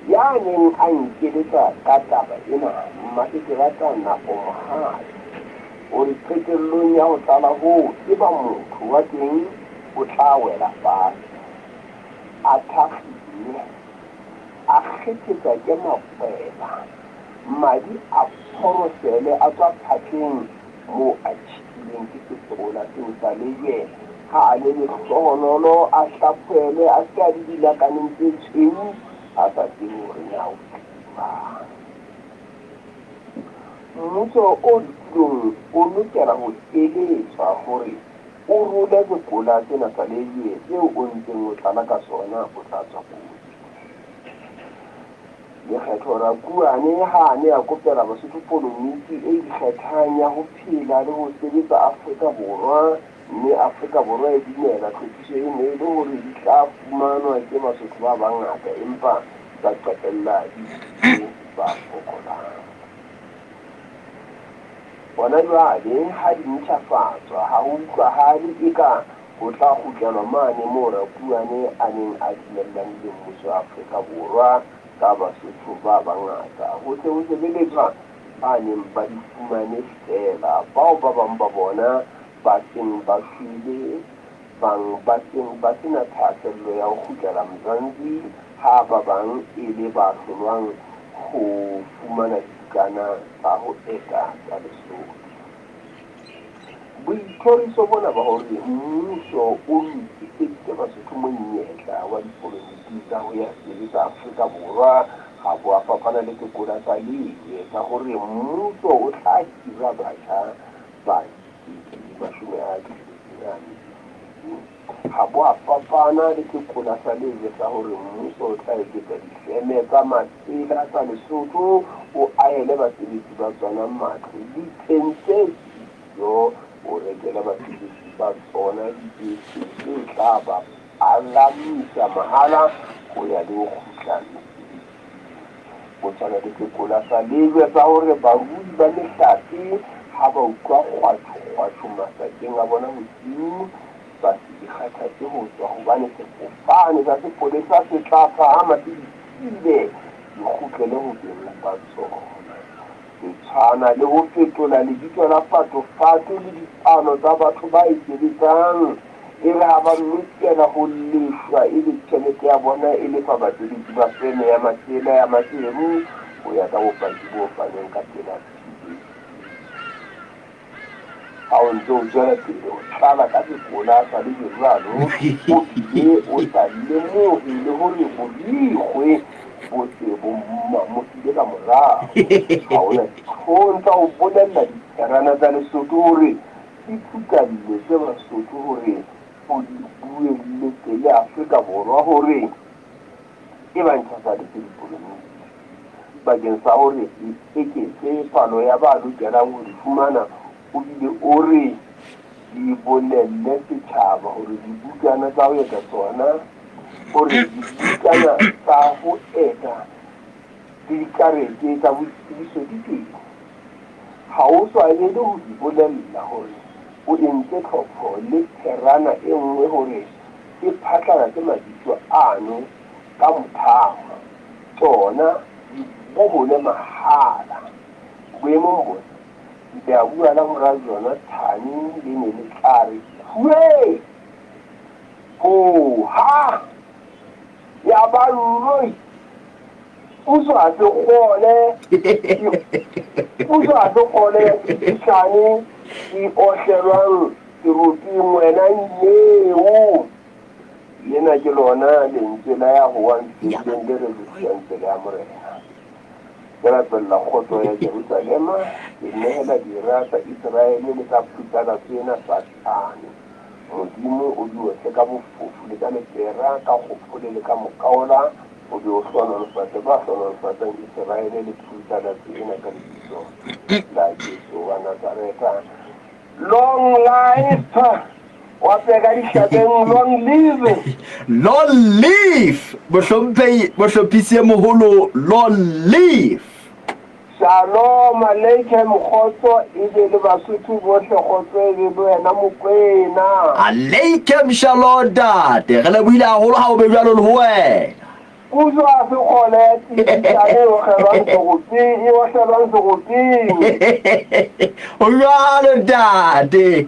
Ya neng a nkeletsa ka taba ena, Mmaseterata Napo Mohale, o re qetellong ya ho tlala hoo eba motho wa teng o tla wela fatshe, a thakgile, a kgethetswa ke makweba, madi a phorosele a tswa phatleng moo a tjhekilweng ke sekola seo sa lejwe. Ha a le lehlohonolo, a hlaphohelwe, a se ke a le dilakaneng tse tshweu, a sa tsebe hore na o tlile jwang. Mmuso o ditulong o lokela ho eletswa hore o role sekola sena sa lejwe seo o ntseng o tlala ka sona, o tla tswa kotsi. Lekgetho Rakuane ha a ne a kopela Basotho polomiti e ikgethang ya ho phela le ho sebetsa Afrika Borwa mme Afrika Borwa e dumela, tlhophiso e ne e le hore di tla fumanwa ke Basotho ba bangata empa tsa qetella di filwe ba fokolang. Hona jwale ha di ntjhafatswa ha ho utlwahale eka ho tla kgutlelwa mane moo Rakuane a neng a dumellane le mmuso wa Afrika Borwa ka Basotho ba bangata. Ho se ho sebeletswa ba neng ba di fumane feela, bao ba bang ba bona ba seng ba shwele, bang ba seng ba se na thahasello ya ho kgutlela Mzansi ha ba bang e le ba hlolwang ho fumana dibukana tsa ho eta tsa Lesotho. Boithoriso bona ba hore mmuso o lokiseditse Basotho monyetla wa dipolotiki tsa ho ya sebetsa Afrika Borwa ha bo a fapana le tekola tsa lejwe tsa hore mmuso o tla hira batjha ba 60 602. Ha bo a fapana le tekola sa lejwe sa hore mmuso o tla eketsa difeme tsa matsela tsa Lesotho, o ahele basebetsi ba tsona matlo ditsheng tse siyo, o rekele basebetsi ba tsona dibese tse tla ba palamisa mahala ho ya le ho kgutla mesebetsing. Ho tshwana le sekola sa lejwe sa hore barui ba mehlape ha ba utlwa kgwatjho-kgwatjho masakeng a bona bosiu, ba se ikgathatse ho tswa hobane sefofane sa sepolesa se tla phahama se di siile di kgutlele ho beng ba tsona. Se tshwana le ho fetola lebitso la Fatofato le dipalo tsa batho ba e sebetsang, e re ha ba lokela ho lefshwa ebe tjhelete ya bona e lefa basebetsi ba feme ya masela ya Maseru ho ya ka bopaki bo fanweng ka pela TAC. Ha o ntse o tswela pele ho tlala ka sekola sa lejwe jwalo, o bile o sa lemohe le hore borikgwe bo se bo mamofile ka morao. Ha o na dihlong tsa ho bolella ditherana tsa Lesotho hore di phutlalletse Basotho hore o di buelletse le Afrika Borwa hore e ba ntjhafaditse dipolomiti bakeng sa hore e eketse palo ya ba lokelang ho di fumana, o bile o re di bolelle setjhaba hore dibukana tsa ho eta tsona hore dibukana tsa ho eta le dikarete tsa boitsebiso di teng. Ha o tshwanele ho di bolella hore o entse tlhopho le therana e nngwe hore e phatlalatse mabitso ano ka mothamo, tsona di bohole mahala. Boemong bona, leabua la mora Jonathane le ne le tla re, Khuee! Ho ha! Ya ba loi! Puso ha se kgole, puso ha se kgole ya tsitsisane e ohlelwang teroping wena nyeo. Lena ke lona lentswe la ya howang feelleng le re lokisang tsela ya Morena. Ke rapella kgotso ya Jerusalema, ke nehela dira tsa Iseraele le tsa phutsana tsena Satane. Modimo o di otle ka bofofu le ka lepera, ka kgophole le ka mokaola, o be o hlohonolofatse ba hlohonolofatsang Iseraele le phutsana tsena ka lebitso la Jesu wa Nazaretha. Long life! Wa peka dihlabeng, long live! Long live! Mohlomphehi, mohlophisi e moholo, long live! Shalom Aleichem kgotso e be le Basotho bohle kgotso e be le wena Mokwena. Aleichem shalom ntate re lebohile haholo ha o be jwalo le ho wena. Puso ha se kgole ya tsiditsane e ohlelwang seropeng e ohlelwang seropeng. O jwalo ntate.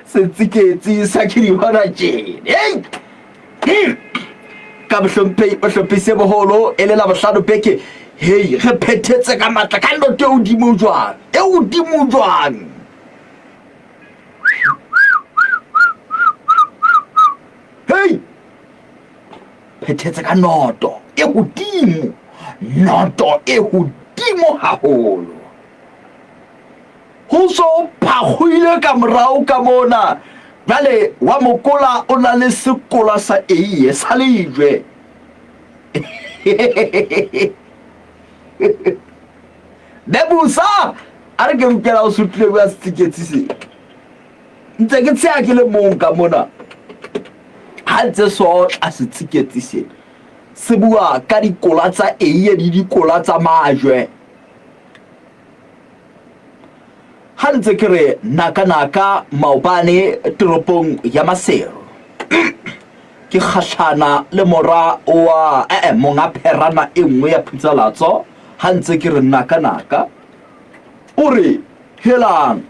Setsiketsi sa ke di bona tjena. Hey! Ka mohlomphehi mohlophisi e moholo e le Labohlano beke. Hei, re phethetse ka matla ka noto e hodimo jwang? E hodimo jwang? Hei! Phethetse ka noto e hodimo. Noto e hodimo haholo. Ho so phakgoile ka morao ka mona. Jwale wa mokola o na le sekola sa eiye sa lejwe. Mebusa a re ke lokela o sutlile bua setsiketsi se. Ntse ke tsheha ke le mong ka mona. Ha ntse sotla setsiketsi se. Se bua ka dikola tsa eiye le dikola tsa majwe. Ha ntse ke re naka-naka maobane toropong ya Maseru, ke kgahlana le mora wa eh, monga pherana e nngwe ya phutsalatso. Ha ntse ke re naka-naka, o re, Helang,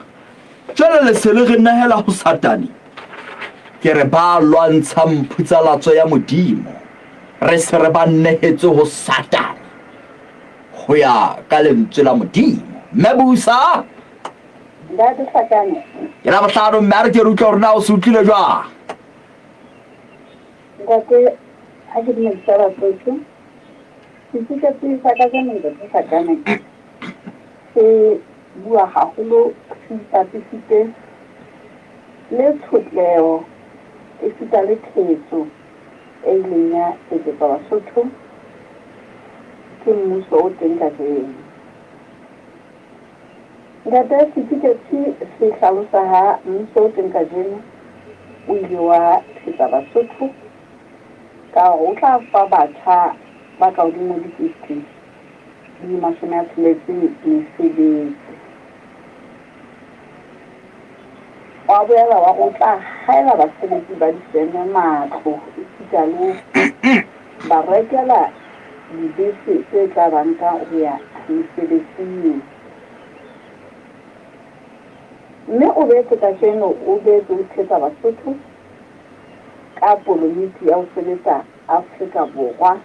jwale le se le re nehela ho Satane? Ke re ba lwantshang phutsalatso ya Modimo, re se re ba nehetse ho Satane. Ho ya ka Lentswe la Modimo. Mme busa. Ntate Hlakane. Ke Labohlano mme a re ke re utlwe hore na o se utlwile jwang. Ntate, ha ke dumedisa Basotho, setsiketsing sa kajeno Ntate Hlakane se bua haholo se ipapisitse le tshotleho esita le thetso e ileng ya etsetswa Basotho ke mmuso o teng kajeno. Ntate, setiketsi se hlalosa ha mmuso o teng kajeno o ile wa thetsa Basotho ka hore o tla fa batjha ba ka hodimo 60 mesebetsi. Wa boela wa re o tla haela basebetsi ba difeme matlo esita le ho ba rekela dibese tse tla ba nka ho ya mesebetsing. Mme o boetse kajeno o boetse o thetsa Basotho ka polomiti ya ho sebetsa Afrika Borwa.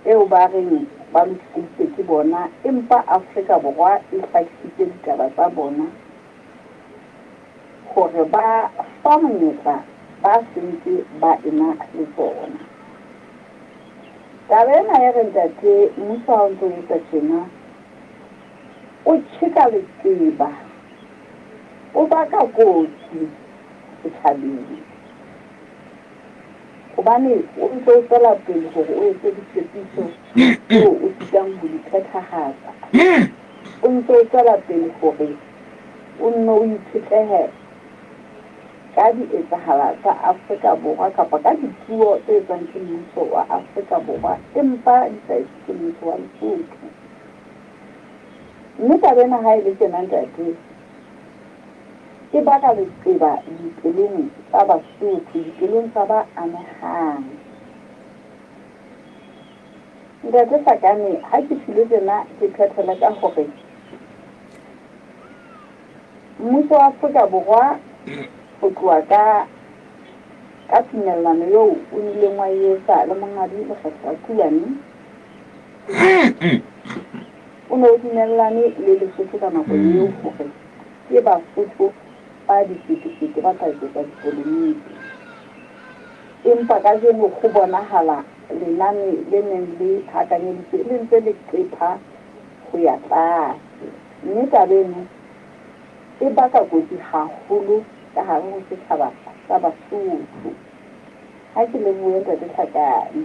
eo ba reng ba lokiseditswe ke bona empa Afrika Borwa e hlakisitse ditaba tsa bona hore ba fa monyetla ba sentse ba ena le tsona. Taba ena e re ntate mmuso ha o ntse o etsa tjena o tjheka leqeba, o baka kotsi setjhabeng. Hobane o ntse o tswela pele hore o etse ditshepiso tseo o sitang ho di phethahatsa. O ntse o tswela pele hore o nne o itshetlehe ka dietsahala tsa Afrika Borwa kapa ka dipuo tse etswang ke mmuso wa Afrika Borwa empa di sa etswe ke mmuso wa Lesotho. Mme taba ena ha e le tjena ntate, E baka leqeba dipelong tsa Basotho, dipelong tsa ba amehang. Ntate Hlakane, ha ke tjhilo tjena ke phethele ka hore mmuso wa Afrika Borwa ho tloha ka ka tumellano eo o nileng wa e etsa le Monghadi Lekgetho Rakuane, o ne o dumellane le Lesotho ka nako eo hore ke Basotho ba diketekete ba tla eketsa dipolomiti. Empa kajeno ho bonahala lenane le neng le hakanyeditswe le ntse le qepha ho ya tlase, mme taba eno e baka kotsi haholo ka hare ho setjhaba sa Basotho. Ha ke lebohe Ntate Hlakane.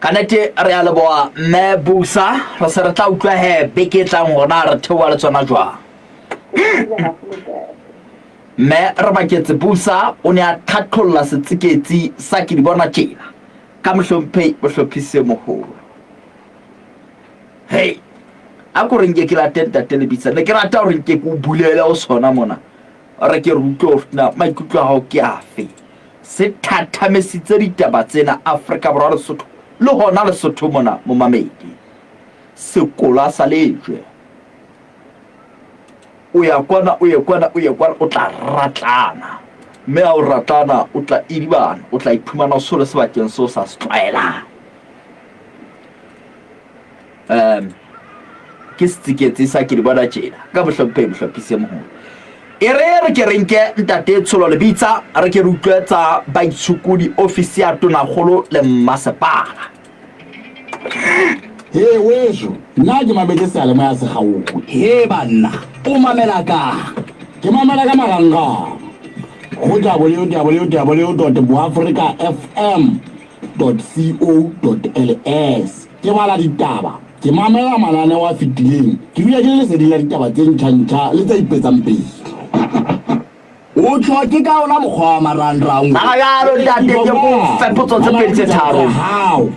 Ka nete re a leboha mme Busa, re se re tla utlwa he beke e tlang hore na re theoha le tsona jwang. Mme re baketse Busa o ne a tlhatlholla setsiketsi sa ke di bona tjena ka mohlomphehi mohlophisi e moholo. Hei, a ko re nke ke late ntate Lebitsa, ne ke rata hore nke ke o bulele o sona mona. Re ke re utlwe hore na maikutlo a hao ke afe. Se thathamesitse ditaba tsena Afrika Borwa Lesotho le hona Lesotho mona momamedi. Sekola sa lejwe. O ya kwana o ye kwana o ye kwana o tla ratlana. Mme ha o ratlana o tla idibana o tla iphumana o sole sebakeng seo sa se tlwaelang. Um ke setsiketsi sa ke di bona tjena ka mohlomphehi mohlophisi e moholo. E re re ke re nke ntate Tsholo Lebitsa re ke re utlwe tsa baitshokodi ofisi ya tonakgolo le mmasepala. He weso, nna ke mametse seyalemoya se kgaowe. He banna, o mamela kang? Ke mamela ka marangrang go www dot boafrica fm dot co dot ls. Ke bala ditaba, ke mamela mananeo a fetileng, ke dula ke le leseding la ditaba tse ntjha-ntjha le tse ipetsang pele. O tjho ke ka ona mokgwa wa marangrang o. Ba jalo ntate ke go fe potso tse pedi tse tharo. Hao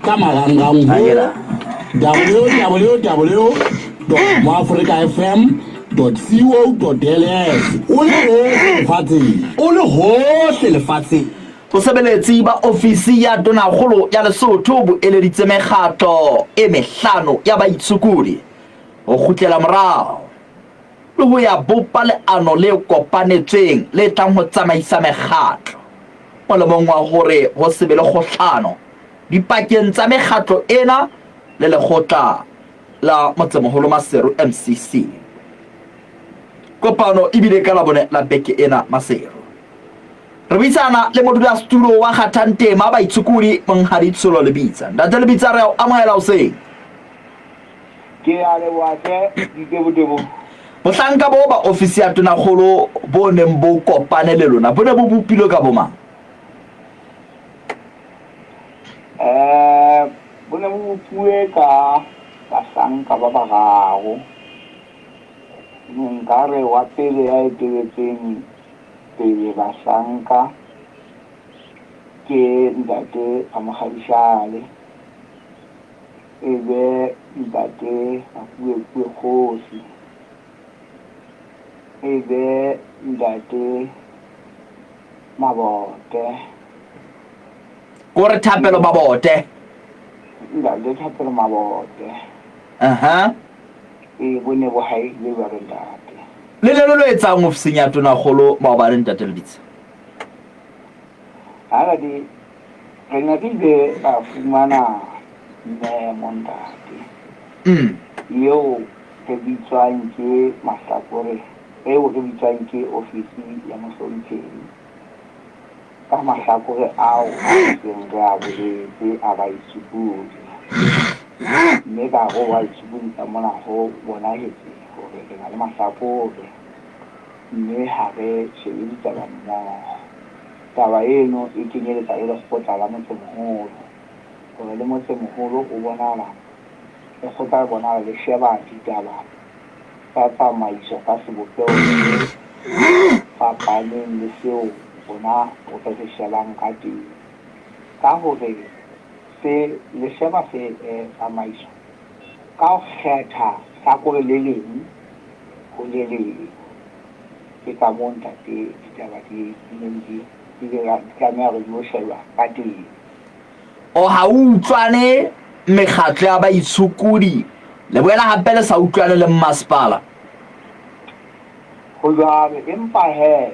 ka marangrang ho www.moafrikafm.co.ls o le hohle lefatsheng. O le hohle lefatsheng. Bosebeletsi ba ofisi ya Tonakgolo ya Lesotho bo eleditse mekgatlo e mehlano ya baitshokodi ho kgutlela morao le ho ya bopa leano le kopanetsweng le tlang ho tsamaisa mekgatlo molemong wa hore ho se be le kgohlano dipakeng tsa mekgatlo ena le lekgotla la Motsemoholo Maseru, MCC. Kopano e bile ka Labone la beke ena Maseru. Re buisana le modulasetulo wa kgathang tema baitshokodi Monghadi Tsholo Lebitsa. Ntate Lebitsa re a o amohela hoseng. Ke a leboha hle ditebotebo. Bohlanka bo ba ofisi ya Tonakgolo bo neng bo kopane le lona bo ne bo bopilwe ka bomang? Eh, bo ne bo bopuwe ka bahlanka ba bararo. Nka re wa pele ya eteletseng pele bahlanka ke ntate Ramokgadishale, e be ntate Mapuepue Kgosi, e be ntate Mabote. Ko re Thapelo Mabote. Ntate Thapelo Mabote. Aha. E bo ne bo haile jwalo ntate. Le ne le lo etsang ofising ya Tonakgolo maobane ntate Lebitsa? Ha ntate, re ne re ile ra fumana memo ntate. Eo re bitswang ke mahlakore, eo re bitswang ke ofisi ya mohlomphehi ka mahlakore ao a seng re a boletse a baitshokodi. Mme ka hare ho baitshokodi ka mona ho bonahetse hore re na le mahlakore mme ha re shebe ditaba mmoho. Taba eno e kenyeletsa le lekgotla la motsemoholo, hore le motsemoholo o bonahala, lekgotla le bonahala le sheba ditaba tsa tsamaiso ka sebopeho se fapaneng le seo rona re se shebang ka teng. Ka hore se le sheba se tsamaiso ka ho kgetha hlakore le leng ho le leng. Ke ka moo ntate ditaba di neng di di tlameha hore di yo shejwa ka teng. O ha o utlwane mekgatlo ya baitshokodi, le boela hape le sa utlwane le mmasepala. Ho jwalo, empa he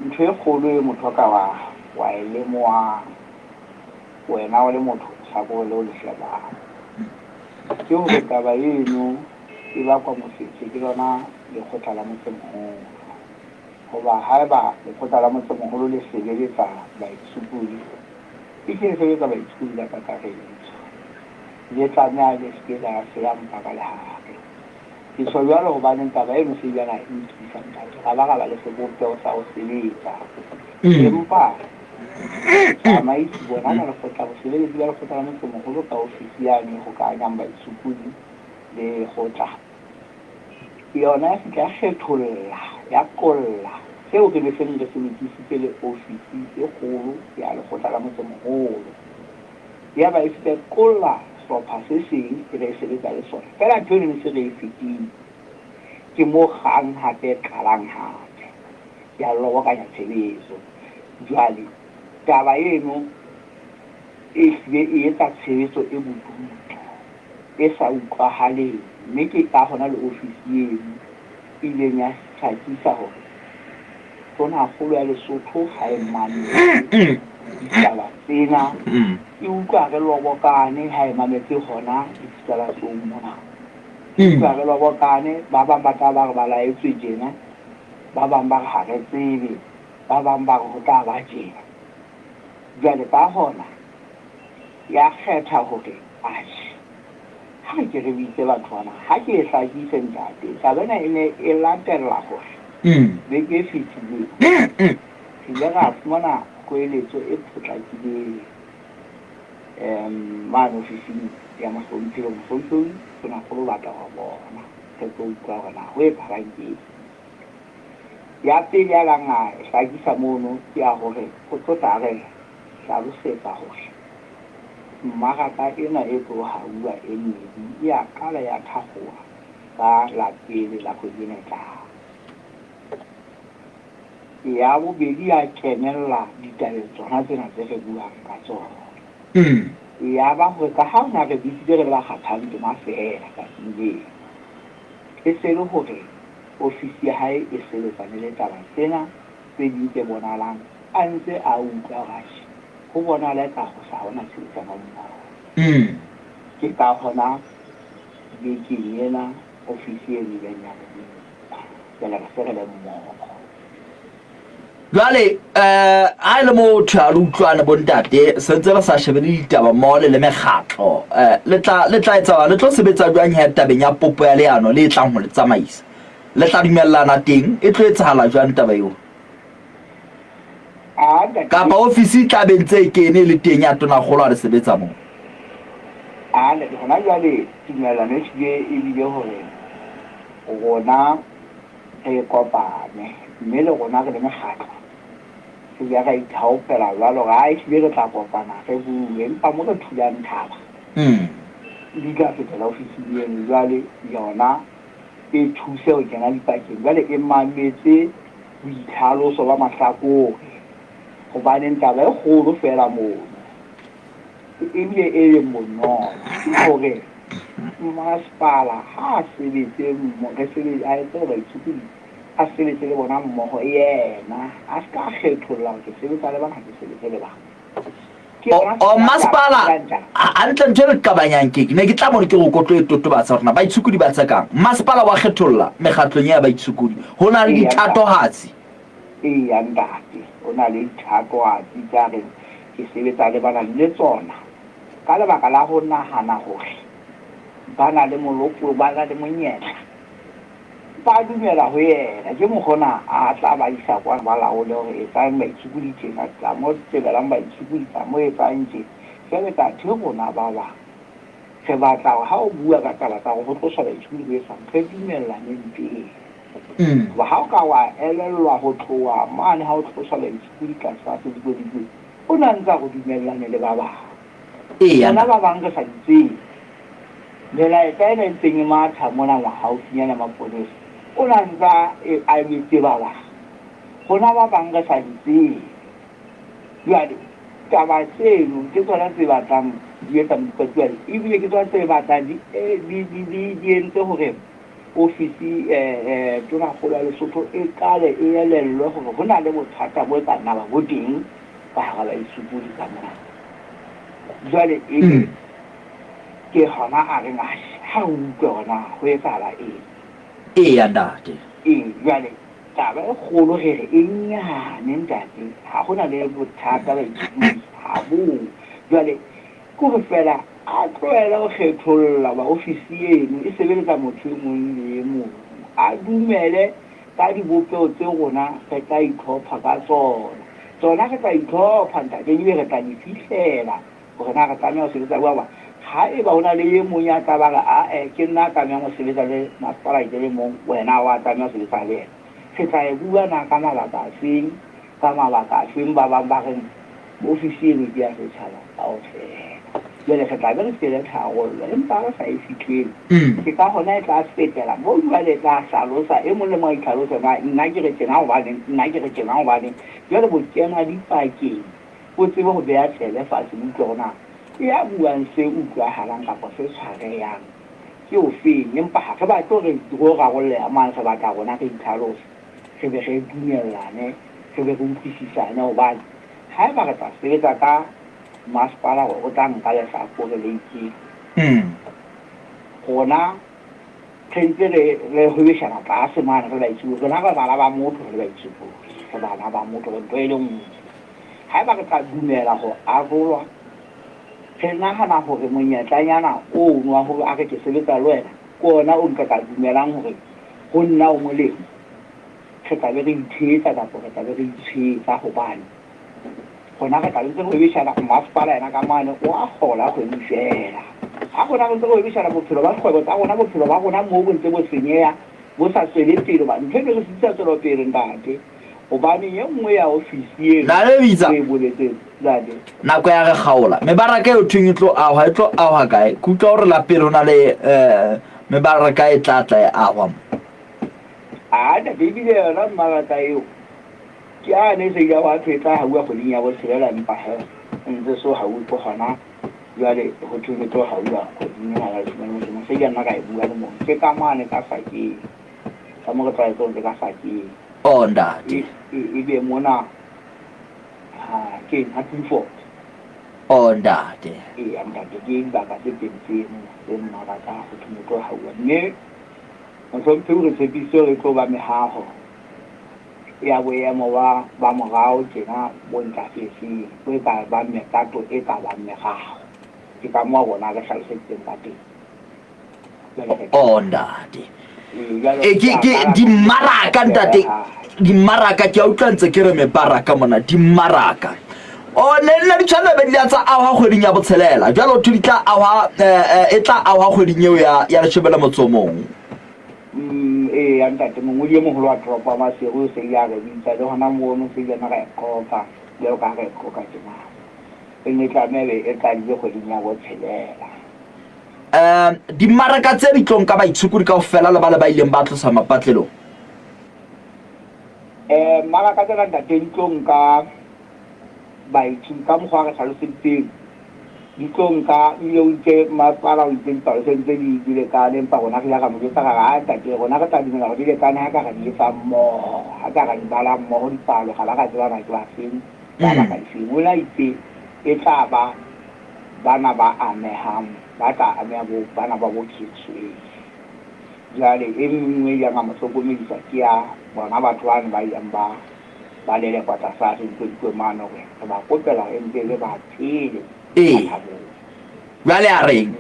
ntho e kgolo e motho a ka wa wa e lemohang wena o le motho hlakore leo le shebang ke hore taba eno e bakwa mofetshe ke lona lekgotla la motsemoholo. Hoba haeba lekgotla la motsemoholo le sebeletsa baitshokodi, e hlile le sebetsa baitshokodi ka kakaretso, le tlameha le se ke la seya mpa ka lehare. Ke tjho jwalo hobaneng taba eno se ile ra e lokisa ntate, ra ba ra ba le sebopeho sa ho sebetsa. Empa botsamaisi bona ba lekgotla, bosebeletsi ba lekgotla la motsemoholo ka ofisi yane e hokahanyang baitshokodi le lekgotla, yona ya fihla ya kgetholla, ya qolla seo re ne seng re se lokisitse le ofisi e kgolo ya lekgotla la motsemoholo. Yaba e fihla e qolla sehlopha se seng e re e sebetsa le sona. Feela ntho eno ne se re e fetile. Ke moo kgang hape e qalang hape, ya lobokanya tshebetso. Jwale taba eno e hlile e etsa tshebetso e bodutu, e sa utlwahaleng, mme ke ka hona le ofisi eno e ileng ya hlakisa hore Tonakgolo ya Lesotho ha e mamele ditaba tsena, e utlwa re lobokane ha e mametse hona diphatlalatsong mona. E utlwa re lobokane, ba bang ba tla ba re ba laetswe tjena, ba bang ba re ha re tsebe, ba bang ba re ho tla ba tjena. Jwale ka hona ya kgetha hore atjhe, ha re ke re bitse batho bana, ha ke e hlakise ntate, taba ena e ne e latella hore beke e fetileng re ile ra fumana kgoeletso e potlakileng mane ofising ya mohlomphehi. Mohlomphehi Tonakgolo o batla ho re bona, re tlo utlwa hore na ho etsahalang ke eng. Ya pele ya lang a e hlakisa mono ke ya hore o tlo tla re hlalosetsa hore mmaraka ena e tlo hauwa e mmedi e a qala ya thakgoha ka la pele la kgwedi ena e tlang. Ya bobedi ya kenella ditabeng tsona tsena tse re buang ka tsona. Ya ba hore ka ha o na re bitsitse re le ba kgathang tema feela tsatsing leo, e se le hore ofisi ya hae e sebetsane le taba tsena tse ding tse bonahalang a ntse a utlwa hore atjhe, ho bonahala eka ho sa hona tshebedisano mmoho. Ke ka hona bekeng ena ofisi eno e ileng ya re bitsa. Jwale re se re le mmoho. Jwale um ha e le motho a le utlwane bontate, sentse re sa shebe le ditaba mmoho le le mekgatlo, um le tla le tla etsa le tlo sebetsa jwang he tabeng ya popo ya leano le tlang ho le tsamaisa? Le tla dumellana teng? E tlo etsahala jwang taba eo? Kapa ofisi e tla be ntse e kene e le teng ya tonakgolo ha le sebetsa moo? A ntate, hona jwale tumellano e hlile e bile hore rona re kopane mme le rona re le mekgatlo re ile ra ithaopela jwalo hore ha ehlile re tla kopana re bue, empa mo re thulang thaba di tla fetela ofising eno. Jwale yona e thuse ho kena dipakeng, jwale e mametse boitlhaloso ba mahlakore, hobaneng taba e kgolo feela mono ebile e leng bonolo ke hore masepala ha a sebetse re sebetse a etse hore baitshokodi a sebetse le bona mmoho, yena a se ka kgetholla hore ke sebetsa le bana ha ke sebetse le bana. O masepala hantle ntho e re qabanyang ke ne ke tla mo re ke go kotlo e totobatsa hore na baitshokodi ba tsekang masepala wa kgetholla mekgatlong ya baitshokodi ho na le dithatohatsi. Eya ntate, o na le dithatohatsi tsa reng ke sebetsa le bana le tsona ka lebaka la ho nahana hore ba na le molopolo, ba na le monyetla, ba dumela ho yena. Ke mokgona a tla ba isa kwana ba laole hore etsang baitshokodi tjena, tla mo tebelang baitshokodi, tla mo etsang tje. Jwale kathe rona ba bang re batla hore ha o bua ka taba tsa hore ho tloswa baitshokodi ho etsang, re dumellaneng pele. Hoba ha o ka wa elellwa ho tloha mane ha o tloswa baitshokodi tlasa sedikwadikwe, o na ntsa re dumellane le ba bang. Rona ba bang re sa di tsebe. Melaetsa ena e ntseng e matha mona haufinyana mapolesa, o na ntsa a emetse ba bang. Rona ba bang re sa di tsebe. Jwale taba tseno ke tsona tse batlang di etsa modikwadikwane, ebile ke tsona tse batlang di entse hore ofisi Tonakgolo ya Lesotho e qale e elellwe hore ho na le bothata bo ka nna ba bo teng ka hara baitshokodi ka mona. Jwale ebe ke hona a reng atjhe, ha re utlwe hore na ho etsahala eng. Eya ntate. Ee, jwale taba e kgolo re re e nyane ntate, ha ho na le bothata baitshokodi ha bo. Jwale Ke hore feela a tlohele ho kgetholla hoba ofisi eno e sebeletsa motho e mong le e mong. A dumele ka dibopeho tse rona re tla itlhopha ka tsona. Tsona re tla itlhopha ntate ebile re tla di fihlela hore na re tlameha ho sebetsa jwang hoba haeba ho na le e mong ya tla ba re ae ke nna a tlamehang ho sebetsa le masepala ke le mong wena ha wa tlameha ho sebetsa le yena. Re tla e bua na ka mabaka afeng, ka mabaka afeng ba bang ba reng Ofisi eno ke ya setjhaba kaofela. Jwale re tla be re fele tharollo, empa ha re sa e fihlele. Ke ka hona e tla fetela moo jwale e tla hlalosa, e mong le mong a itlhalose na nna ke re tjena hobaneng, nna ke re tjena hobaneng. Jwale bokena dipakeng, bo tsebe ho beha tsebe fatshe bo utlwe hore na ya buang se utlwahalang kapa se tshwarehang ke ofeng. Empa ha re batle hore re rarolleha mane, re batla rona re itlhalose, re be re dumellane, re be re utlwisisane hobane Haeba re tla sebetsa ka masepala hore o tla nka lehlakore le itseng, rona re ntse re re hwebeshana tlase mane re le baitshokodi. Rona re bana ba motho re le baitshokodi, re bana ba motho, re ntho e le nngwe. Haeba re tla dumela ho arolwa, re nahana hore monyetlanyana ono wa hore a re ke sebetsa le wena ke ona o nka ka dumelang hore ho nna o molemo, re tla be re ithetsa kapa re tla be re itshetsa hobane rona re tla be ntse re hwebeshana. Masepala yena ka mane o a kgola kgwedi feela, ha rona re ntse re hwebeshana bophelo ba dikgwebo tsa rona, bophelo ba rona moo bo ntse bo senyeha, bo sa tswele pele hoba ntho e ne re sitisa tswelopele ntate, hobane e nngwe ya ofisi eno Nalebitsa. o e boletseng ntate. Nako ya re kgaola. Mebaraka eo thweng e tlo ahwa, e tlo ahwa kae? Ke utlwa hore la pele ho na le eh, mebaraka e tla tla e ahwa mo. A ntate, ebile yona mmaraka eo ke yane e se ile hwa thwe e tla hauwa kgweding ya botshelela, empa he e ntse so hauwe ke hona jwale ho thweng e tlo hauwa kgweding ena ya leshome le motso o mong. Se ke nna ka e bua le mong, ke ka mane ka sakeng, ka mo re tlwaetse hore ke ka sakeng. Oh ntate. E be mona ha keng ha Clifford. Oh ntate. Eya ntate, ke dibaka tse pedi tseno tse mmaraka ho thweng e tlo hauwa, mme. Mohlomphehi o re tshepisitse hore e tlo ba mehaho ya boemo ba ba morao tjena bo ntlafetseng, bo e ka bang mekato e ka bang meraro. Ke ka moo rona re hlaloseditseng ka teng. Jwale re Oh, ntate. Ee, jwale E, re ke tla ke qala ka dimmaraka ntate ha. dimmaraka ke a utlwa ntse ke re mebaraka mona dimmaraka o ne nna di tshwanela be di la tsa ahwa kgweding ya botshelela jwale ho thwe di tla ahwa eh, eh, e tla ahwa kgweding eo ya ya leshome le motso o mong Ee, ya ntate, mongodi e moholo wa toropo ya Maseru o se ile a re bitsa, le hona mono se ile ra e qoqa jwalo ka ha re e qoqa tjena. E ne e tlameha ebe e qadile kgweding ya botshelela. Um dimmaraka tse di tlo nka baitshokodi kaofela le ba le ba ileng ba tlosa mapatlelong. Mmaraka tsena ntate di tlo nka baithuti ka mokgwa re hlaloseditseng di tlo nka ebile o itse masepala o itse dipalo se ntse di di lekane empa rona re ile ra mo jwetsa ra re a ntate rona re tla dumela hore di lekane ha ka ra di etsa mmoho ha ka ra di bala mmoho dipalo ra ba ra tseba na ke ba feng ba baka difeng. O la itse e tla ba bana ba amehang ba tla ameha bo bana ba bo Kingsway. Jwale e nngwe e ileng a mo hlokomedisa ke ya bona batho bane ba ileng ba ba lelekwa tlasa sedikwadikwe mane hore re ba kopela hore e mpe e be ba pele Ee. ba thabong. Jwale a reng?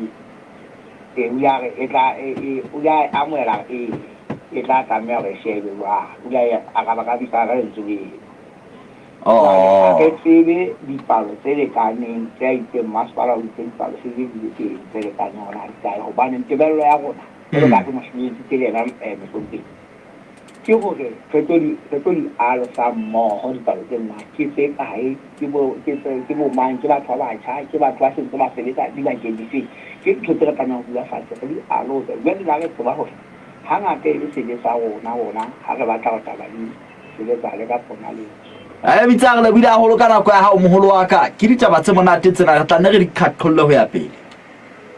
Ee, o ile a re e tla e e o ile a amohela hore ee e tla tlameha hore e shebe jwalo. O ile a araba ka ka lentswe leo. Jwale ha Oh. re tsebe dipalo tse lekaneng tse a itseng masepala o itse dipalo se di le teng tse lekaneng hore na di kae hobane tebello ya rona jwalo ka ha ke mo hlaloseditse le yena mohlomphehi ke hore re tlo di re tlo di alosa mmoho dipalo tse na ke tse kae ke bo ke tse ke bo mang ke batho ba batjha ke batho ba sentse ba sebetsa dibakeng difeng ke ntho tse re tlamehang ho dula fatshe re di alose jwale la re tseba hore hangata e le sebe sa rona rona ha re batla hore taba di sebetsale ka ponaletso. E bitsa re lebohile haholo ka nako ya hao moholo wa ka. Ke ditaba tse monate tsena re tla nne re di qhaqholle ho ya pele.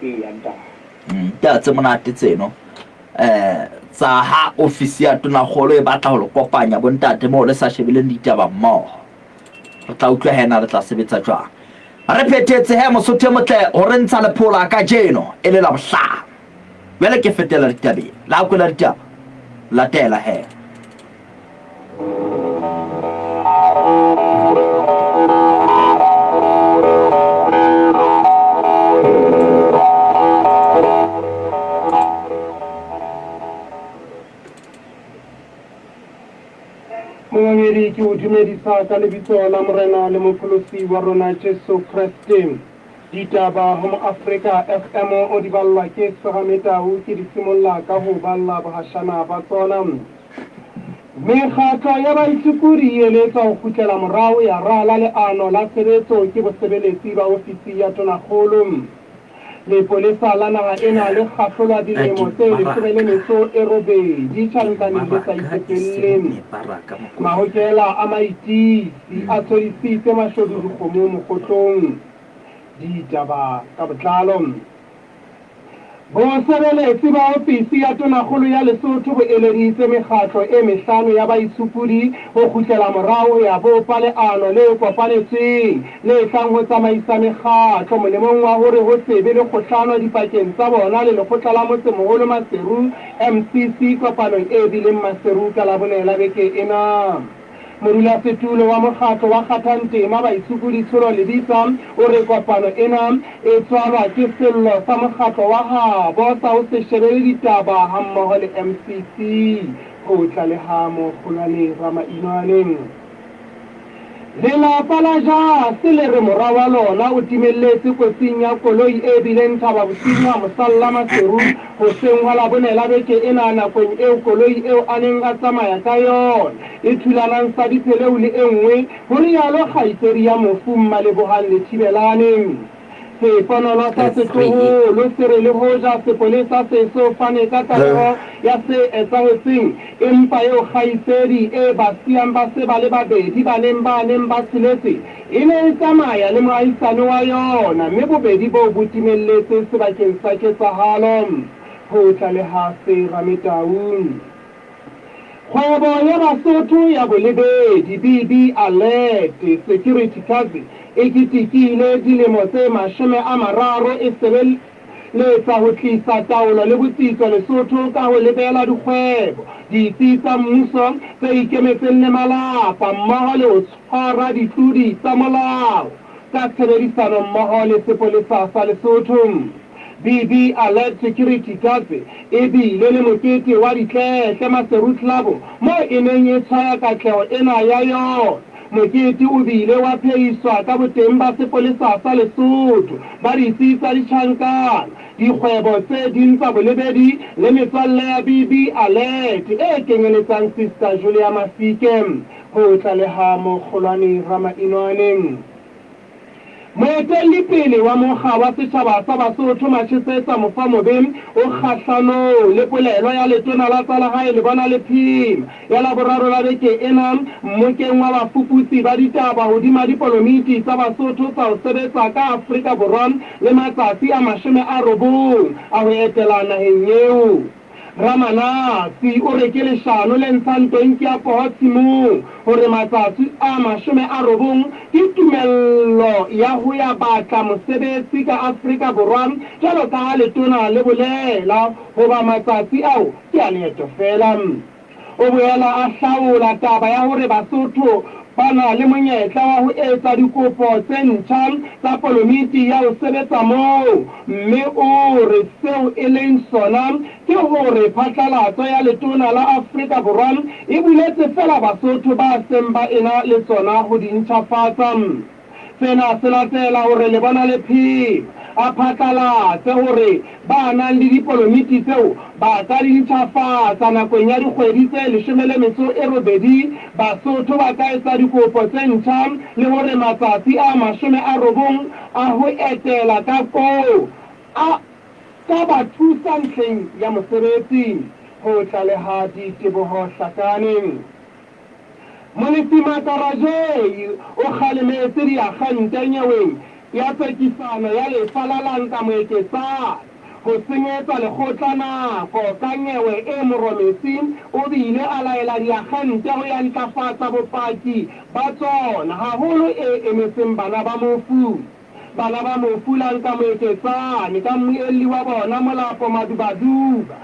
Eya ntate. Ditaba tse monate tseno. Eh tsa ha ofisi ya tonakgolo e batla ho le kopanya bontate moo le sa shebeleng ditaba mmoho. Re tla utlwa hena re tla sebetsa jwang. Re phethetse he Mosotho e motle ho re ntsha lephola kajeno e le Labohlano. Jwale ke fetela ditabeng. La kwela ditaba. Latela he. Momamedi, ke o dumedisa ka lebitso la Morena le Mopholosi wa rona Jesu Kreste. Ditaba ho Moafrika FM o di ballwa ke Serame Tau, ke di simolla ka ho balla bohashana ba tsona. Mekgatlo ya baitshokodi e eletswa ho kgutlela morao ya rala leano la tshebetso ke bosebeletsi ba ofisi ya Tonakgolo. Lepolesa la naha ena le kgahlolwa dilemo tse 18 tjhankaneng le sa itefelle. Mahokela a Maitisi a tshwadisitse mashodu dikgomo mokgotlong. Ditaba ka botlalo. Bosebeletsi ba ofisi ya Tonakgolo ya Lesotho bo eleditse mekgatlo e mehlano ya baitshokodi ho kgutlela morao ho ya bopa leano le kopanetsweng le tlang ho tsamaisa mekgatlo molemong wa hore ho se be le kgohlano dipakeng tsa bona le Lekgotla la Motsemoholo Maseru, MCC, kopanong e bileng Maseru ka Labone la beke ena. Modulasetulo wa mokgatlo wa Kgathang Tema Baitshokodi Tsholo Lebitsa o re kopano ena e tswalwa ke sello sa mokgatlo wa habo sa ho se shebele ditaba hammoho le MCC, ho tlaleha Mokgolwane Ramainwane. Lelapa la Jase le re mora wa lona o timelletse kotsing ya koloi e bileng Thaba Bosiu ha Mosalla Maseru hoseng hwa Labone la beke ena nakong eo koloi eo a neng a tsamaya ka yona e thulanang sa dipheleu le e nngwe, ho rialo kgaitsedi ya mofu Mmalebohang Lethibelane. Seponolo sa setloholo se re le hoja sepolesa se so fane ka tlaleho ya se etsahetseng, empa eo kgaitsedi e ba siyang ba se ba le babedi baneng ba neng ba tsheletse e ne e tsamaya le moahisane wa yona mme bobedi boo bo timelletse sebakeng sa ketsahalo, ho tlaleha Serame Tau. Kgwebo ya Basotho ya bolebedi, BB Alert Security Cousin, e ketekile dilemo tse 30 e le etsa ho tlisa taolo le botsitso Lesotho ka ho lebela dikgwebo, ditsi tsa mmuso tse ikemetseng le malapa mmoho le ho tshwara ditlodi tsa molao ka tshebedisano mmoho le sepolesa sa Lesotho. BB Alert Security Guards e bile le mokete wa ditletle Maseru Club moo e neng e tshwaya katleho ena ya yona. Mokete o bile wa phehiswa ka boteng ba sepolesa sa Lesotho, ba ditsi tsa ditjhankana, dikgwebo tse ding tsa bolebedi le metswalle ya BB Alert e kenyeletsang Sister Julia Mafike, ho tlaleha Mokgolwane Ramainwane. Moetelli pele wa mokga wa setjhaba sa Basotho Machesetsa Mofamobe o kgahlanong le polelo ya letona la tsa lehae Lebona Lephema ya Laboraro la beke ena mmokeng wa bafuputsi ba ditaba hodima dipolomiti tsa Basotho tsa ho sebetsa ka Afrika Borwa le matsatsi a 90 a ho etela naheng eo. Ramanatsi o re ke leshano le ntshang tonki ya poho tshimong hore matsatsi a 90 ke tumello ya ho ya batla mosebetsi ka Afrika Borwa jwalo ka ha letona le bolela hoba matsatsi ao ke a leeto feela. O boela a hlaola taba ya hore Basotho ba na le monyetla wa ho etsa dikopo tse ntjha tsa polomiti ya ho sebetsa moo mme o re seo e leng sona ke hore phatlalatso ya letona la Afrika Borwa e buletse feela Basotho ba seng ba ena le tsona ho di ntjhafatsa. Sena se latela hore Lebona Lephema a phatlalatse hore ba nang le dipolomiti tseo ba ka di ntjhafatsa nakong ya dikgwedi tse 18, Basotho ba ka etsa dikopo tse ntjha le hore matsatsi a 90 a ho etela ka koo a ka ba thusa ntlheng ya mosebetsi, ho tlaleha Diteboho Hlakane. Molefi Makarajei o kgalemetse diakgente nyeweng ya tsekisano ya lefa la Lanka Moeketsane ho senyetsa lekgotla nako ka nyewe e moromesi. O bile a laela diakgente ho ya ntlafatsa bopaki ba tsona, haholo e emetseng bana ba mofu. Bana ba mofu Lanka Moeketsane ka mmuelli wa bona Molapo Madubaduba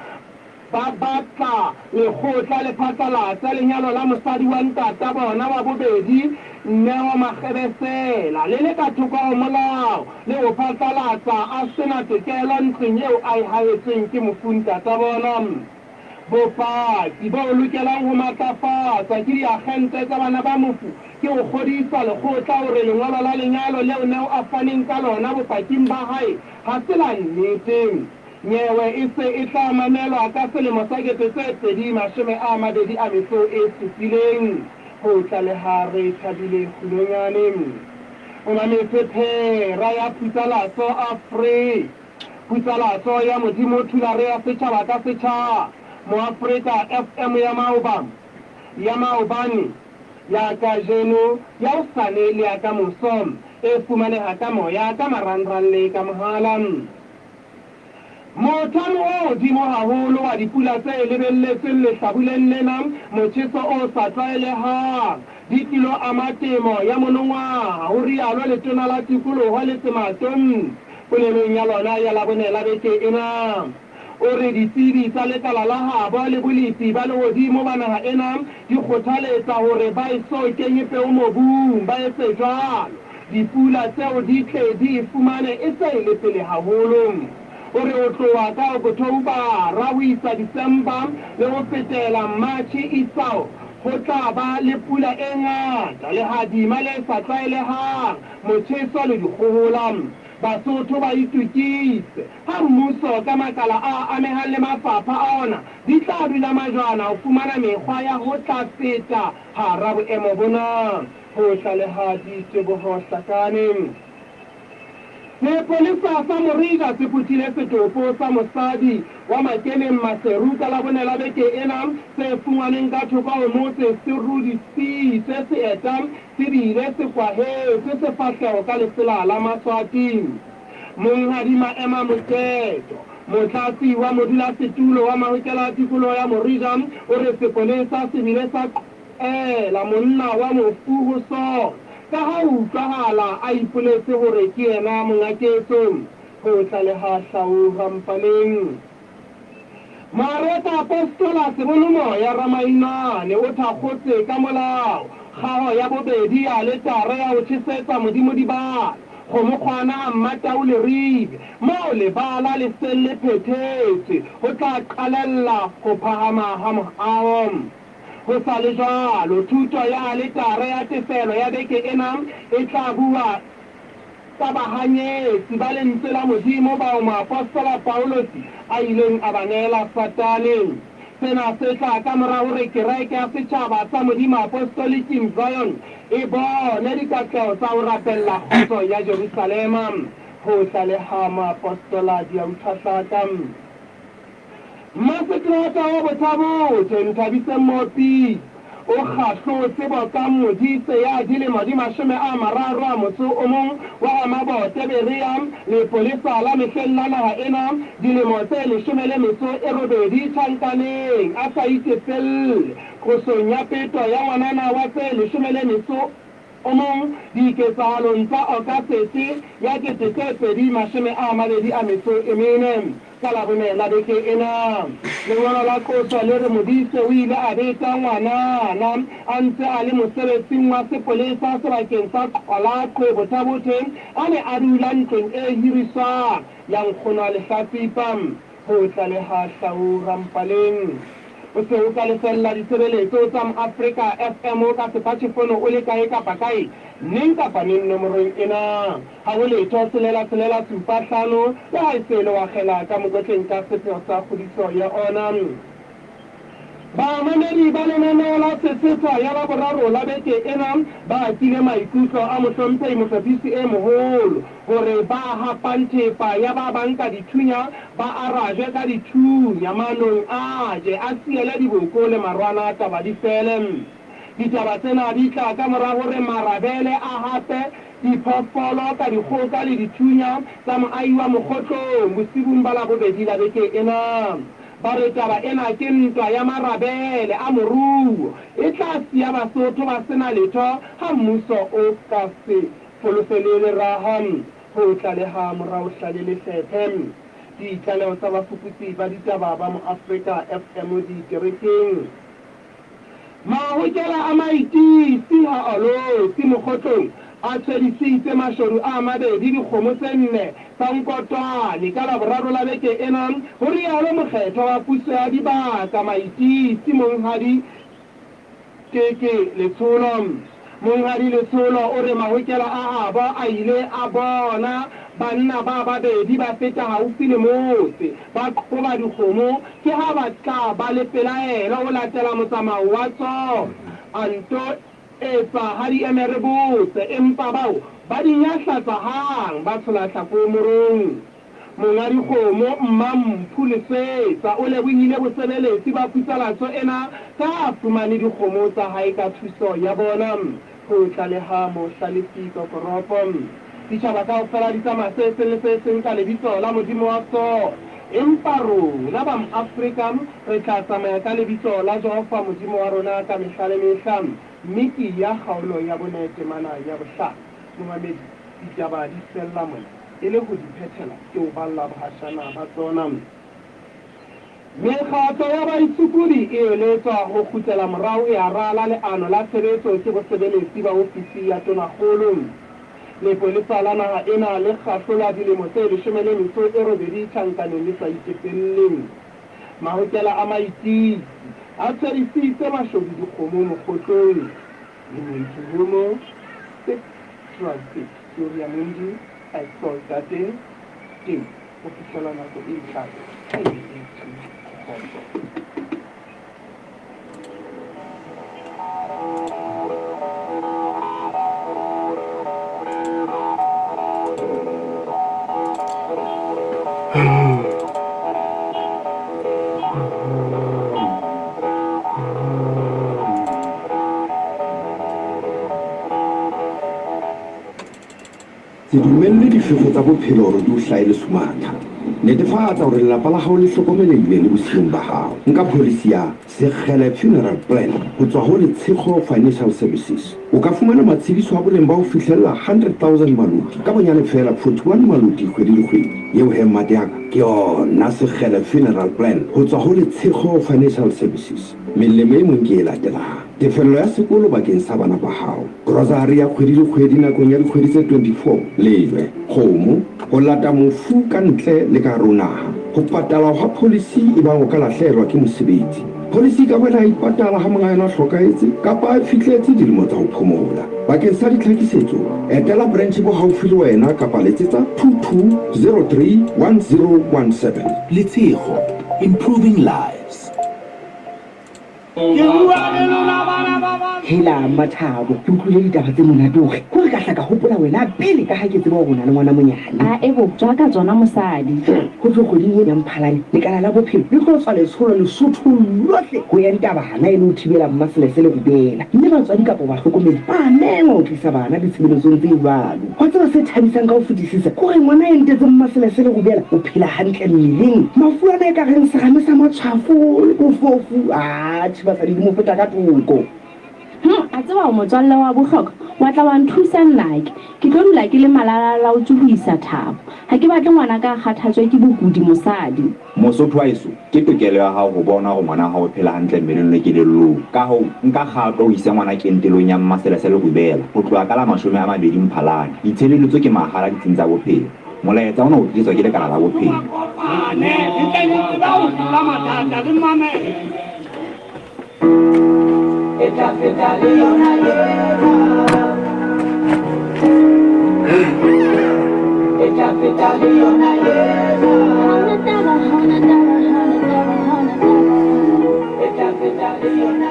Ba batla lekgotla le phatlalatse lenyalo la mosadi wa ntata bona wa bobedi, Neo Makgebesela, le le ka thoko ho molao le ho phatlalatsa a se na tokelo ntlong eo a e hahetsweng ke mofu ntata bona. Bopaki bo lokelang ho matlafatswa ke diakgente tsa bana ba mofu ke ho kgodisa lekgotla hore lengolo la lenyalo leo Neo a faneng ka lona bopaking ba hae ha se la nnete. Nyewe e se e tla mamelwa ka selemo sa 2027 ho tlaleha Rethabile Kgulonyane. O mametse phera ya Phutsalatso Afrika, Phutsalatso ya Modimo Thulare ya setjhaba ka setjhaba, Moafrika FM ya maoba, ya maobane, ya kajeno, ya hosane le ya kamoso. E fumaneha ka moya, ka marangrang le ka mohala. Mothamo o hodimo haholo wa dipula tse lebelletsweng lehlabuleng lena, motjheso o sa tlwaelehang, di tlilo ama temo ya monongwaha, ho rialo Letona la Tikoloho Letsema Tontsi polelong ya lona ya Labone la beke ena. O re ditsebi tsa lekala la habo le bolepi ba lehodimo ba naha ena di kgothaletsa hore ba eso kenye peo mobung ba etse jwalo. Dipula tseo di tle di e fumane e se e le pele haholo. O re ho tloha ka Okothobara ho isa December le ho fetela March isao ho tla ba le pula e ngata, lehadima le sa tlwaelehang, motjheso le dikgohola. Basotho ba itokise ha mmuso ka makala a amehang le mafapha a ona di tla dula majwana ho fumana mekgwa ya ho tla feta hara boemo bona. Ho tlaleha Diteboho Hlakane. Sepolesa sa Morija se phuthile setopo sa mosadi wa Makeneng Maseru ka Labone la beke ena se fungwaneng ka thoko ho motse se rudisitswe seeta se bile se kwahetswe sefahleho ka lesela la Maswati. Monghadi Maema Moketo, motlatsi wa modulasetulo wa mahokela a tikoloho ya Morija o re sepolesa se bile sa Ela monna wa mofu ho sona, ka ha ho utlwahala a ipoletse hore ke yena monga ketso. Ho tlaleha Hlau Rampaleng. Mareka Apostola Sebonomoya Ramainane o thakgotse ka molao kgaho ya bobedi ya aletare ya ho tjhesetsa Modimo dibano, kgomokgwana a Mmatau Leribe, moo lebala le seng le phethetswe ho tla qalella ho phahama ha moaho. Ho sa le jwalo, thuto ya aletare ya tefelo ya beke ena e tla bua ka bahanyetsi ba Lentswe la Modimo bao moapostola Pauluse a ileng a ba neela Satane. Sena se tla ka mora hore Kereke ya Setjhaba sa Modimo Apostoliking Zion e bone dikatleho tsa ho rapella kgotso ya Jerusalema. Ho tlaleha moapostola Diautlhahlaka. Mmaseterata wa Bothabothe, Nthabiseng Moopisi, o kgahlotse Bokang Modise ya dilemo di 31 wa ha Mabote Berea, lepolesa la mehleng la naha ena, dilemo tse 18 tjhankaneng a sa itefelle qosong ya peto ya ngwanana wa tse 11 diketsahalong tsa Okasete ya 2024. Ka Labone la beke ena, lengolo la qoso le re Modise o ile a beta ngwanana a ntse a le mosebetsing wa sepolesa sebakeng sa Qolaqwe, Botha-Bothe, a ne a dula ntlong e hiriswang ya nkgono wa lehlatsipa. Ho tlaleha Hlau Rampaleng. O se o ka lefella ditshebeletso tsa MoAfrika FM ka sepatjhefono o le kae kapa kae, neng kapa neng nomorong ena. Ha ho letho 6 6 7 5, le ha e se e le wa kgela ka mokotleng ka sepheo sa kgodiso ya ona. Bamamedi ba lenaneo la Sesotho ya Laboraro la beke ena ba akile maikutlo a Mohlomphehi Mohlophisi e Moholo hore ba hapang thepa ya ba bang ka dithunya ba arajwe ka dithunya manong a je a siele diboko le marwana taba di fele. Ditaba tsena di tla ka mora hore marabele a hape diphoofolo ka dikgoka le dithunya tsa moahi wa Mokgotlong bosibung ba Labobedi la beke ena. Ba re taba ena ke ntwa ya marabele a moruo e tla siya Basotho ba se na letho ha mmuso o ka se folofele leraha. Ho tlaleha morao Hlale Lehlephe. Ditlaleho tsa bafuputsi ba ditaba ba Moafrika FM dikerekeng. Mahokela a Maitisi ha Olotsi Mokgotlong a tshwedisitse mashodu a mabedi dikgomo tse nne tsa Nkotwane ka Laboraro la beke ena, ho rialo mokgethwa wa puso ya dibaka Maitisi Monghadi Teke Letsholo. Monghadi Letsholo o re mahokela a abo a ile a bona banna ba babedi ba feta haufi le motse ba qhoba dikgomo, ke ha ba tla ba le pelaelo ho latela motsamao wa tsona. A nto etsa ha di eme re botse, empa bao ba di nyahlatsa hang ba tshola tlhako morong. Monga dikgomo, Mmamphu Lesetsa o lebohile bosebeletsi ba putsalatso ena ka ha a fumane dikgomo tsa hae ka thuso ya bona. Ho tlaleha Mohlalefi Kokoropo. Ditjhaba kaofela di tsamaya se seng le se seng ka lebitso la modimo wa sona, empa rona ba Moafrika re tla tsamaya ka lebitso la Jehova Modimo wa rona ka mehla le mehla. Miki ya kgaolo ya bone temana ya bohlano. Momamedi, ditaba di fella mona. E le ho di phethela, ke o balla bohashana ba tsona. Mekgatlo ya baitshokodi e eletswa ho kgutlela morao e a rala leano la tshebetso ke bosebeletsi ba ofisi ya Tonakgolo. Lepolesa la naha ena le kgahlolwa dilemo tse 18 tjhankaneng le sa itefelle. Mahokela a Maitisi a tshwerisitse mashodu dikgomo mokgotlong. Limoithuhomo, Six Transit, Gloria Mundi, Exaltate, teng ho fihlela nako e tlang ha e be e tswe kgotso. Se dumelle difefo tsa bophelo hore di o hlahe lesumatha. Netefatsa hore lelapa la hao le hlokomelehile le bosiung ba hao. Nka pholisi ya Sekgele Funeral Plan ho tswa ho Letshego Financial Services. O ka fumana matshediso a boleng ba ho fihlella 100,000 maloti ka bonyane feela 41 maloti kgwedi le kgwedi. Yeo he mmate ya ka, ke yona Sekgele Funeral Plan ho tswa ho Letshego Financial Services. Melemo e meng ke e latelang, Tefello ya sekolo bakeng sa bana ba hao, grosari ya kgwedi le kgwedi nakong ya dikgwedi tse 24, lejwe, kgomo, ho lata mofu ka ntle le ka hare ho naha, ho patalwa hwa pholisi ebang o ka lahlehelwa ke mosebetsi. Pholisi e ka boela ya ipatala ha monga yona a hlokahetse kapa a fihletse dilemo tsa ho phomola. Bakeng sa ditlhakisetso, etela branch bo haufi le wena kapa letsetsa 22031017. Letshego, Improving lives. Hela Mmathabo, ke utlwile ditaba tse monate hore kore ka hla ka hopola wena pele ka ha ke tseba hore o na le ngwana monyane. A ebo, tswa ka tsona mosadi. Ho thwe kgweding ena ya Mphalane, lekala la bophelo le tlo tswa letsholo Lesothong lohle ho enta bana e le ho thibela mmaselese le rubela. Mme batswadi kapa bahlokomedi ba a mengwa ho tlisa bana ditshebeletsong tse jwalo. Wa tseba se thabisang ka ho fetisisa ke hore ngwana a entetseng mmaselese le rubela o phela hantle mmeleng. Mafu ana e ka reng serame sa matshwafo le bofofu, atjhe basadi di mo feta ka thoko. Hum, a tseba o motswalle wa bohlokwa, wa tla wa nthusa nnake. Ke tlo dula ke le malalalaotswe ho isa Thabo. Ha ke batle ngwanaka a kgathatswe ke bokudi mosadi. Mosotho wa heso, ke tokelo ya hao ho bona hore ngwana wa hao o phela hantle mmeleng le kelellong. Ka hoo, nka kgato o ise ngwana kentelong ya Mmaselese le Rubela ho tloha ka la 20 Mphalane. Ditshebeletso ke mahala ditsing tsa bophelo. Molaetsa ona o tliswa ke Lekala la Bophelo.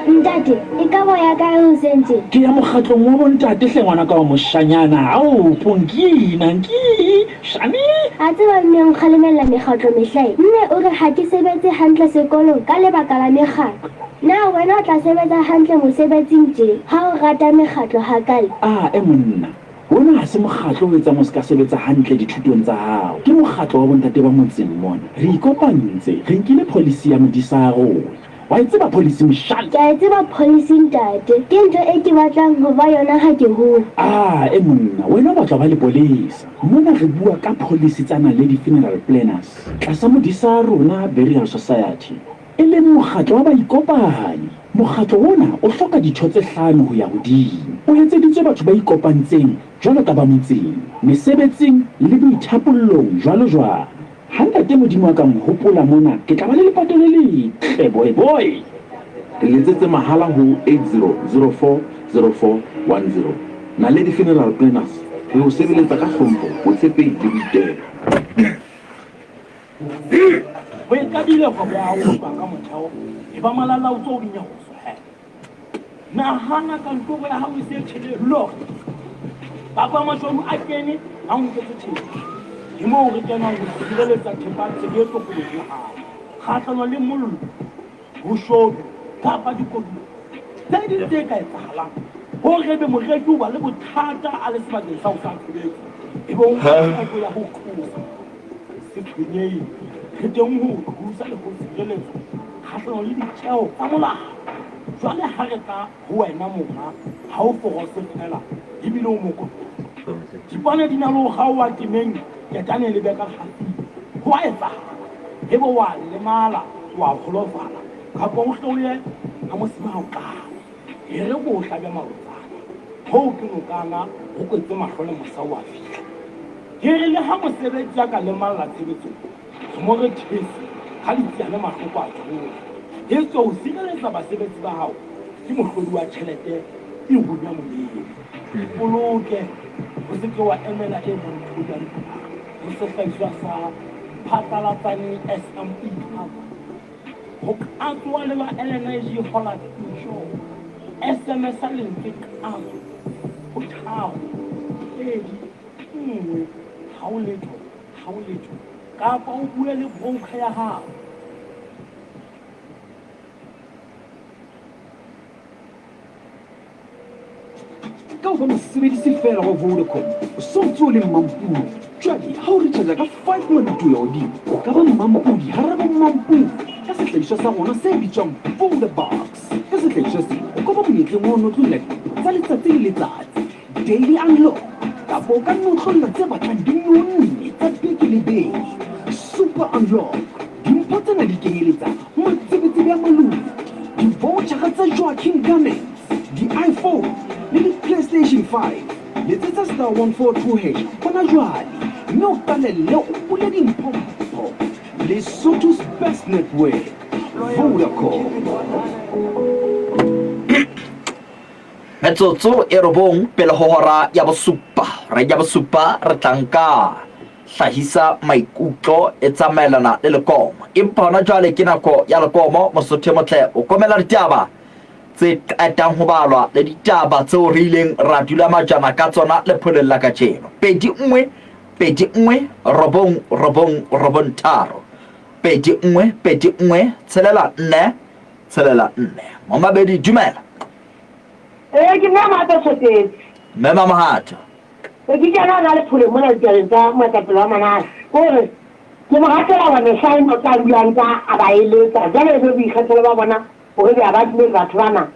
Ntate, e ka ba ya kae hoseng tje? Ke ya mokgatlong wa bontate hle ngwana ka wa moshanyana. Ao, Ponkina, nki, shane. A tseba mme o nkgalemella mekgatlo mehlae. Mme o re ha ke sebetse hantle sekolong ka lebaka la mekgatlo. Na wena o tla sebetsa hantle mosebetsing tje ha o rata mekgatlo hakale? Ae monna, ona ha se mokgatlo o etsang o se ka sebetsa hantle dithutong tsa hao. Ke mokgatlo wa bontate ba motseng mona. Re ikopantse, re nkile pholisi ya modisa a rona. Wa e tseba pholisi moshana? Ke a e tseba pholisi ntate. Ke ntho e ke batlang ho ba yona ha ke hola. Ae monna, wena o batla ho ba lepolesa. Mona re bua ka pholisi tsa Naledi Funeral Planners tlasa modisa a rona Burial Society. E leng mokgatlo wa baikopanyi. Mokgatlo ona o hloka ditho tse hlano ho ya hodimo. O etseditswe batho ba ikopantseng jwalo ka ba motseng, mesebetsing le boithapollong jwalo jwalo. Ha Ntate Modimo a ka nhopola mona ke tla ba le lepato le letle boy boy. Re letsetse mahala ho 80040410. Naledi Funeral Planners, re o sebeletsa ka hlompho, botshepehi le boitelo. Ho e qadile kgwebo ya hao ho tloha ka motheo, e ba malalaotswe o dinyaroso he. Nahana kantoro ya hao e se e tjhele lore. Papa mashodu a kene a o nketse thepa. Ke moo re kenang ho sireletsa thepa tshebetso kgwebong ya hao kgahlano le mollo, boshodu kapa dikoduwa tse ding tse ka etsahalang hore ebe moreki o ba le bothata a le sebakeng sa ho sa tshebetso ebe o nka qeto ya ho qosa. Se tshwenyehe, re teng ho o thusa le ho sireletsa kgahlanong le ditjeo tsa molao. Jwale ha re tla ho wena monga, ha o forose feela ebile o mokoto. Dipane di na le ho kgaoha temeng, ketane e lebe ka tlhasing. Ho a etsahala ebe o a lemala, o a holofala kapa o hle o ye ha mosima ha o qala. E re ko o hlabe malotsana, hoo ke nokana ho kwetse mahlo le mosa o a fihla. Ke re le ha mosebetsi a ka lemalla tshebetsong, re mo re these ha ditsiane mahloko a tshoha. Etswe ho sireletsa basebetsi ba hao ke mohlodi wa tjhelete e runya moyeng. Ipoloke, o se ke wa emela e mong thoto ya diphala. Ho sehlahiswa sa Phatlalatsane SME Cover, ho qatsoa le ba LNIG Hollard Insure, SMS-a lentswe qatso ho 3 2 1 ha ho letho ha ho letho kapa o bue le broker ya hao. Ka ho ba mosebedisi feela wa Vodacom, o so ntse o le mmampudi. Jwale ha o recharge ka 5 maluti ho ya hodimo, o ka ba mmampudi hara bommampudi ka sehlahiswa sa rona se bitswang Vodabucks. Ka sehlahiswa sena, o ka ba monyetleng wa ho notlolla dimpho tsa letsatsi le letsatsi, daily unlock, kapa o ka notlolla tse batlang di nonne tsa beke le beke, super unlock. Dimpho tsena di kenyeletsa matsebetsebe a maluti, di-vouchara tsa Joachim Garments, di-iPhone le di-PlayStation 5. Letsetsa star 142 hash hona jwale mme o qalelle o bule dimpho-mpho. Lesotho's best network, Vodacom. Metsotso e robong pele ho hora ya bosupa. Hora ya bosupa re tla nka hlahisa maikutlo e tsamaelana le lekomo. Empa hona jwale ke nako ya lekomo. Mosotho e motle o komela ditaba tse qetang ho balwa le ditaba tseo re ileng ra dula majana ka tsona lepholeng la kajeno. 2 1 2 1 9 9 9 3 2 1 2 1 6 4 6 4. Momabedi, dumela. Ee, ke nna Mahato Tshotetse. Mme Mamohato. Ee, ke kena hona Lepholeng mona ditabeng tsa moetapele wa Manase. Ke hore ke mo ratela hoba mehla ena o tla dula a ntsa a ba eletsa. Jwale e be boikgethelo ba bona hore be a ba dumele batho bana.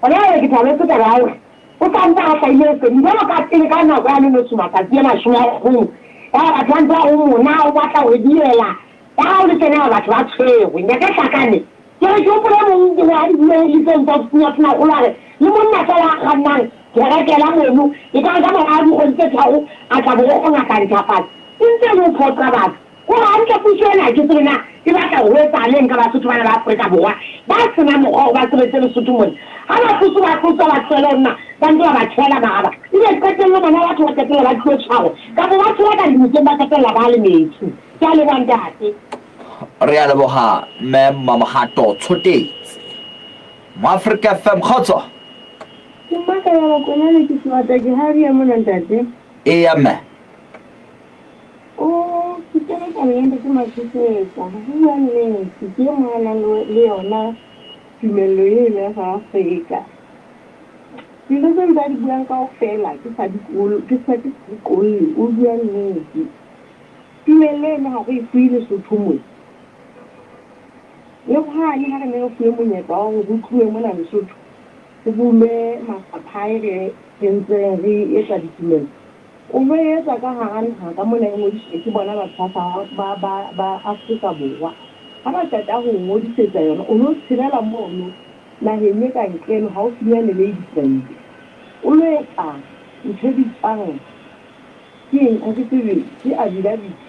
Hona jwale ke thabetse taba ya hore o sa ntse a hlahile leseding jwalo ka pele ka nako ya Nonotsi matsatsi a 90. Yaba batho ba ntse ba re o mona, o batla ho re diela. Ya ha ho le tjena yaba batho ba tshwerwe. Ntate Hlakane, ke re ke hopole e mong ke ha di bue litsong tsa Tonakgolo a re le monna feela a kgannang kerekela mono e ka re ka mora dikgwedi tse tharo a tla borokgo ngaka ntjhafatse. E ntse e le ho phoqa batho. Hore hantle puso ena ha ke tsebe na e batla hore ho etsahaleng ka Basotho bana ba Afrika Borwa ba se nang mokgwa hore ba sebetse Lesotho mona. Ha ba tloswe ba tloswa ba tlohele ho nna ba ntse ba ba tjhela maraba ebe qetellong bana ba batho ba qetella ba tlo tshwarwa kapa ba tshela ka dinokeng ba qetella ba le metsi. Ke a leboha ntate. Re a leboha Mme Mmamohato Tshotetse. Moafrika FM, kgotso. Ke mmaka ya Bakonane ke Sebata ke ha ria mona ntate. Eya mme. O ke kene tabeng ya ntate Mashosetsa. Ho bua nnete ke e mong a nang le yona tumello eno ya South Africa. Dintho tse ntse a di buang kaofela ke sa di ke sa ke sa di qolle, o bua nnete. Tumello eno ha re e fuwe Lesotho mona. Le hwane ha re ne re fuwe monyetla wa hore ho tluwe mona Lesotho, ho bulwe mafapha e re re ntseng re etsa ditumello, o no e etsa ka hara naha ka mona e ngodiswe ke bona batho ba ba ba ba Afrika Borwa. Ha ba qeta ho o ngodisetsa yona, o no tshelela mono naheng e ka nqeno haufinyane le Ladybrand. O lo etsa ntho e bitswang Ke eng? Ha ke tsebe. Ke affidavit.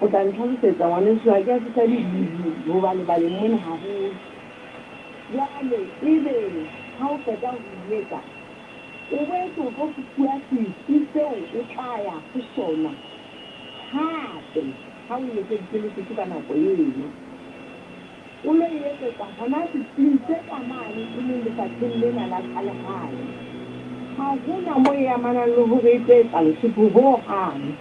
O tla ntlhalosetsa, ngwaneso. Ha ke a fihla ho balebaleng mona haholo. Jwale ebe ha o qeta ho e etsa, o boetse o tlo fuwa setsi seo o tla ya ho sona hape ha o e etseditse Lesotho ka nako eno. O lo e etsetsa hona setsing se ka mane e leng lefatsheng lena la tsa lehae. Ha ho na moo e amanang le hore e tlo etsa Lesotho ho hang.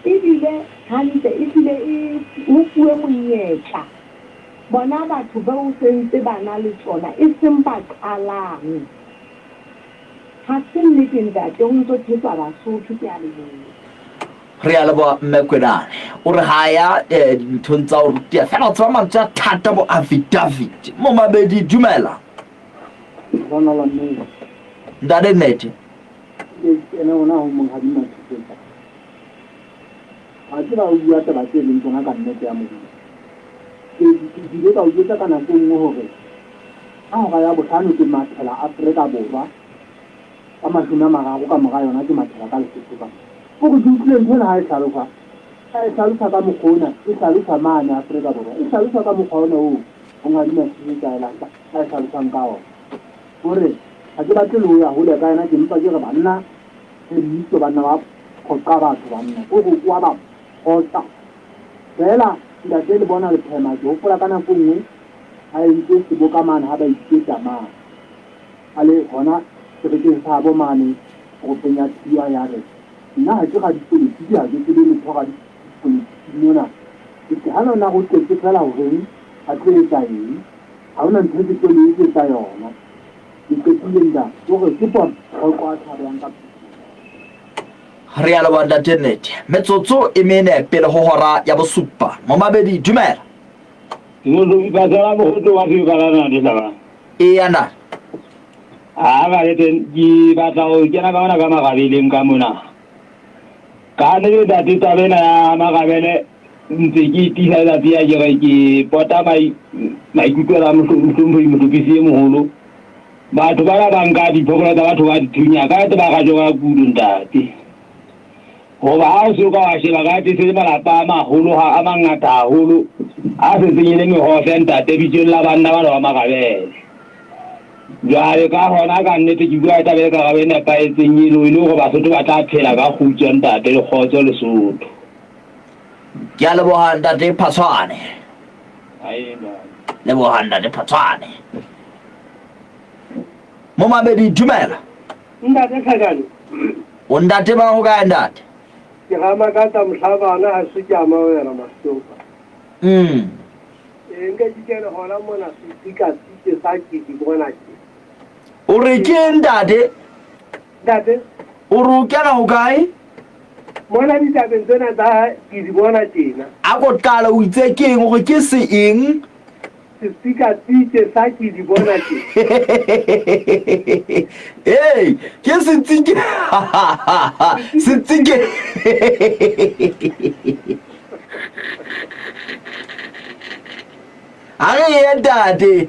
Ebile hantle ehlile e ho fuwe monyetla bona batho beo se ntse ba na le tsona e seng ba qalang. Ha se nnete ntate ho ntso thetswa Basotho ke a leboha. Re a leboha Mme Kwenane. O re ha ya eh, dinthong tsa ho ruteha fela o tseba mantswe a thata bo affidavit. Momamedi dumela. Bonolo nnete. Ntate nnete. Ke kene hona ho monghadi Mathusetsa. Wa tseba o bua taba tse leng tsona ka nnete ya Modimo. Ke ke ile ka o jwetsa ka nako e nngwe hore ka hora ya bohlano ke mathela Afrika Borwa ka 30 ka mora yona ke mathela ka Lesotho ka mona. O re ke utlwile ntho ena ha e hlaloswa, ha e hlaloswa ka mokgwa ona, e hlaloswa mane Afrika Borwa, e hlaloswa ka mokgwa ona oo Monghadi Masisi a e hlalosang ka ona. O re, Ha ke batle le ho ya hole ka yena, ke mpa ke re banna re mmitso banna ba phoqa batho banna. O re o a ba phoqa. Feela ntate le bona lephema, ke hopola ka nako e nngwe a entse seboka mane ha ba iketla mane. A le hona serekeng sa habo mane toropong ya Thiwa ya re, Nna ha ke radipolotiki, ha ke tsebe letho radipolotiki mona. Ke tle hana na ho tletse feela horeng a tlo etsa eng. Ha hona ntho e ke tlo le etsetsa yona. Ke qetile ntate. Ke hore ke phoqo a tshabehang ka Re a leboha ntate Nnete. Metsotso e mene pele ho hora ya bosupa. Momabedi, dumela. Mohlomphasela Mokgotso wa Sebalana le Hlabang. Eya ntate. A ba le teng ke batla ho kena ka mona ka marabeleng ka mona. Ka nnete ntate taba ena ya marabele ntse ke tiisa letsatsi ya ke re ke pota maikutlo la mohlomphehi mohlophisi e moholo. Batho bana ba nka diphoofolo tsa batho ba di thunya ka nnete ba rajwa ka kudu ntate. Hoba ha o so ka wa sheba ka se le malapa a maholo a mangata haholo a setseng e le mehohle ntate bitsong la banna bana ba marabele. Jwale ka hona ka nnete ke bua taba e karabo e nepahetseng e le hore Basotho ba tla phela ka kgutso ntate le kgotso Lesotho. Ke a leboha ntate Phatshwane. Leboha ntate Phatshwane. Momamedi dumela. Ntate Tlhakane. O ntate ba ho kae ntate? Ke ga makatsa mohlabana ha se ke ama wena Mastopa. Ee nka ke kene hona mona setsika sitse sa ke di bona ke. O re ke ntate? Ntate. O re o kena ho kae? Mona ditabeng tsena tsa ke di bona tjena. A ko qala o itse ke eng hore ke se eng? Setsikatsike sa ke di bona ke. Hey, ke setsike. Setsike. A re ye ntate.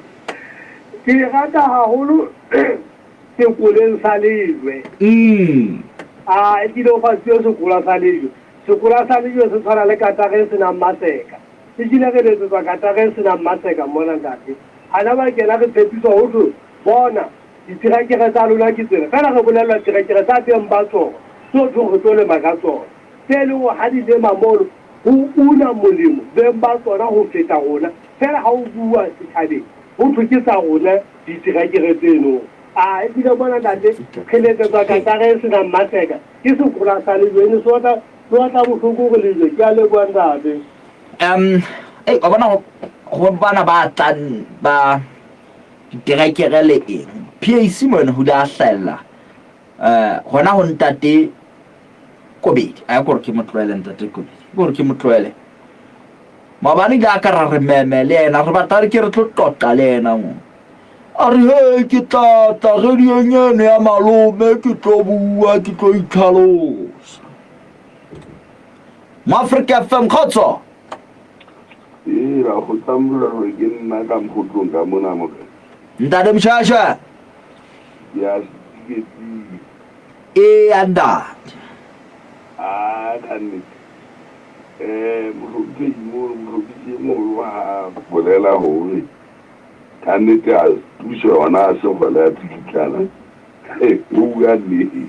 Ke rata haholo sekoleng sa lejwe. A ekile o fasiwe sekola sa lejwe. Sekola sa lejwe se tshwana le katara e senang maseka. E kile re letsetswa katara e senang maseka mona ntate. Hana ba kena re tshepiswa ho thwe bona diterekere tsa lona ke tsena. Fela re bolellwa terekere tsa beng ba tsona tseo thweng re tlo lema ka tsona. Tse leng hore ha di lema mono ho una molemo beng ba tsona ho feta rona. Fela ha o bua setjhabeng ho thwe ke tsa rona diterekere tseno. A ebile mona ntate re letsetswa katara e senang maseka ke sekola sa lejwe. E ne se otla se otla bohloko hore lejwe. Ke a leboha ntate. Um ei wa bona go bana ba tlang ba diterekere le eng PAC mo yone ho di a hlahella um hona ho ntate Kobedi a kore ke mo tlohele ntate Kobedi kore ke mo tlohele maobane ile a ka ra re meme le yena re batla re ke re tlo qoqa le yena mo a re he ke tla tla radiong eno ya malome ke tlo bua ke tlo itlhalosa Moafrika FM kgotso. Ee, ra go tsamolola gore ke nna ka mokgotlong ka mona morena. Ntate Mshasha. Ya setiketsing. Ee, ntate. A ka nnete. Mohlomphehi mono, mohlophisi e moholo ha bolela hore ka nnete a puso yona a se kgwele ya tsikitlana. O bua nnete.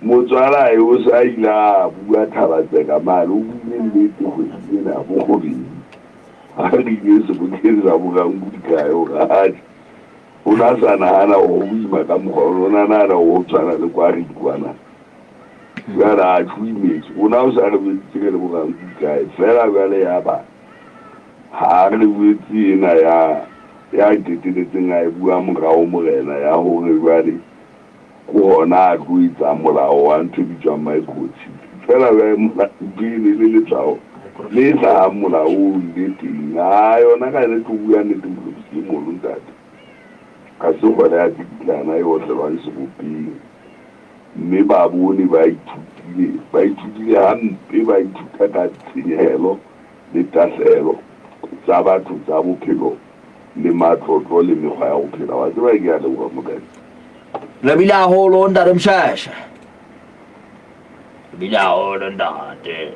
Motswalae o sa ile a bua Thaba-Tseka mane, o buile nnete kgwedi ena bokgobedi. Ha re ile sebokeng sa boRankudikae hore atjhe, o na sa nahana hore ho boima ka mokgwa ona, o na nahana hore ho tshwana le kwa re kwana. Jwale atjhe o imetswe, o na o sa re jweditse re le boRankudikae. Feela jwale ya ba ha re jwetse ena ya ya qeteletseng a e bua morao morena ya hore jwale Ke hona a tlo etsang molao wa ntho e bitswang microchip. Feela jwale ntho e ne le letshwao le hlahang molaong le teng. A yona ka ene tlo bua nnete Molopisi e moholo ntate. Ha se kgwele ya tsikitlana e otlelwang sebopeng. Mme ba bone ba ithutile, ba ithutile hampe, ba ithuta ka tshenyehelo le tahlehelo tsa batho tsa bophelo le matlotlo le mekgwa ya go phela. Wa tseba ke a leboga morena. Lebile haholo ntate Mshasha. Lebile haholo ntate.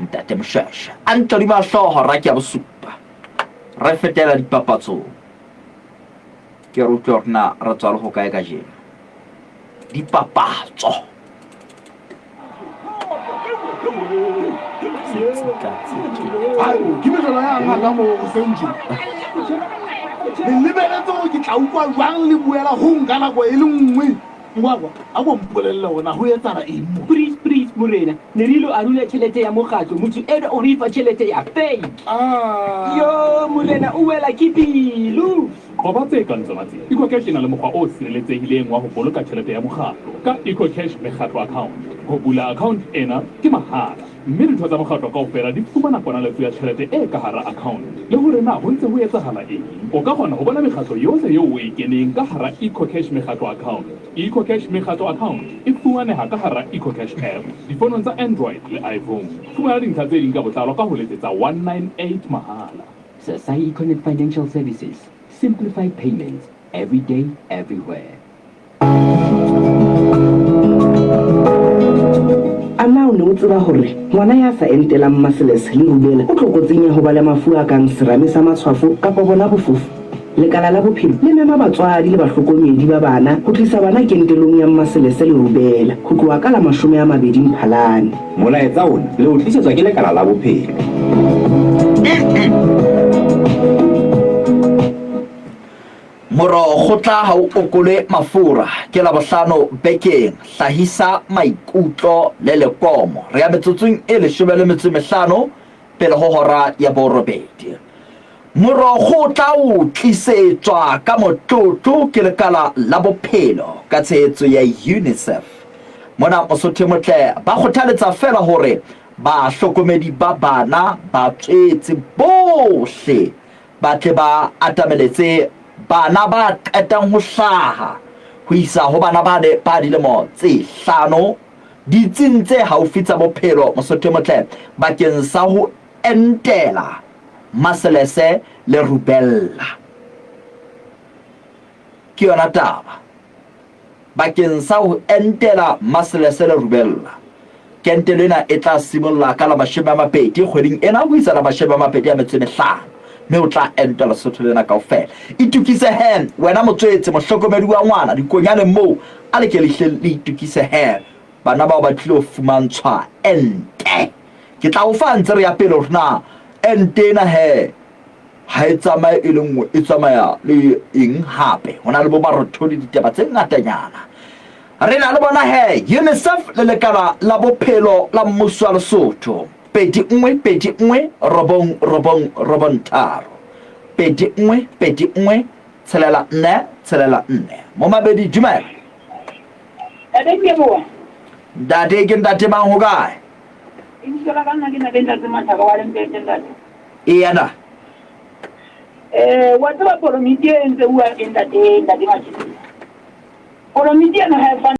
Ntate Mshasha. A ntodima hlooho ra ke ya bosupa. Re fetela dipapatsong. Ke re utlwe hore na re tswa le ho kae kajeno. Dipapatso. Ke mehlolo ya ngaka mo goseng tje. Le lebeletse gore ke tla utlwa jwang le buela go nka nako e le nngwe. Ngwakwa, a ko mpolelle gore na go etsala eng mo. Please, please, morena, ne re ilo arula tjhelete ya mokgatlo, motho enwa o re fa tjhelete ya fake. Yo, morena, o wela ke pelo. Qoba tse kang tsona tsena. EcoCash e na le mokgwa o sireletsehileng wa ho boloka tjhelete ya mokgatlo ka EcoCash Mekgatlo Account. Ho bula account ena ke mahala, Mme ditho tsa mokgatlo kaofela di fumana ponaletso ya tjhelete e ka hara account le hore na ho ntse ho etsahala eng. O ka kgona ho bona mekgatlo yohle eo o e keneng ka hara EcoCash Mekgatlo Account. EcoCash Mekgatlo Account e fumaneha ka hara EcoCash app difonong tsa Android le iPhone. Fumana dintlha tse ding ka botlalo ka ho letsetsa 198 mahala. Sasai Econet Financial Services, simplified payments, every day, everywhere. A na o ne o tseba hore ngwana ya sa entelang maseles le rubela o tlokotsing ya ho ba le mafu a kang serame sa matshwafo kapa bona bofofu? Lekala la Bophelo le mema batswadi le bahlokomedi ba bana ho tlisa bana kentelong ya maselese le rubela ho tloha ka la 20 Mphalane. Molaetsa ona le o tlisetswa ke Lekala la Bophelo. Moro kgotla ha o okole mafura ke Labohlano bekeng. Hlahisa maikutlo le lekomo. Re ya metsotsong e 15 pele ho hora ya borobedi. Moro kgotla o tlisetswa ka motlotlo ke Lekala la Bophelo ka tshehetso ya UNICEF. Mona Mosotho e motle ba kgothaletsa feela hore bahlokomedi ba bana ba tswetse bohle ba tle ba atameletse bana ba qetang ho hlaha ho isa ho bana bane ba dilemo tse hlano ditsing tse haufi tsa bophelo Mosotho e motle bakeng sa ho entela maselese le rubella. Ke yona taba. Bakeng sa ho entela maselese le rubella. Kentelo ena e tla simolla ka la 20 kgweding ena ho isa la 25 mme o tla entwa Lesotho lena kaofela. Itokise he wena motswetse, mohlokomedi wa ngwana, dikonyaneng moo, a le ke le hle le itokise he. Bana bao ba tlilo fumantshwa ente. Ke tla o fa ntse re ya pele hore na ente ena he ha e tsamaye e le nngwe, e tsamaya le eng hape. Ho na le bo marothodi ditaba tse ngatanyana. Re na le bona he UNICEF le Lekala la Bophelo la Mmuso wa Lesotho. 2 1 2 1 9 9 9 3 2 1 2 1 6 4 6 4. Mo Mabedi, dumela. Ntate ke leboha. Ntate ke ntate mang ho kae? Lebitso la ka nna ke ntate Ntate Mathaka wa Lempete ntate. Eya na. Eh wa tseba polomiti e ntse bua ke ntate ntate Matšhitsi. Polomiti ena ha e fane.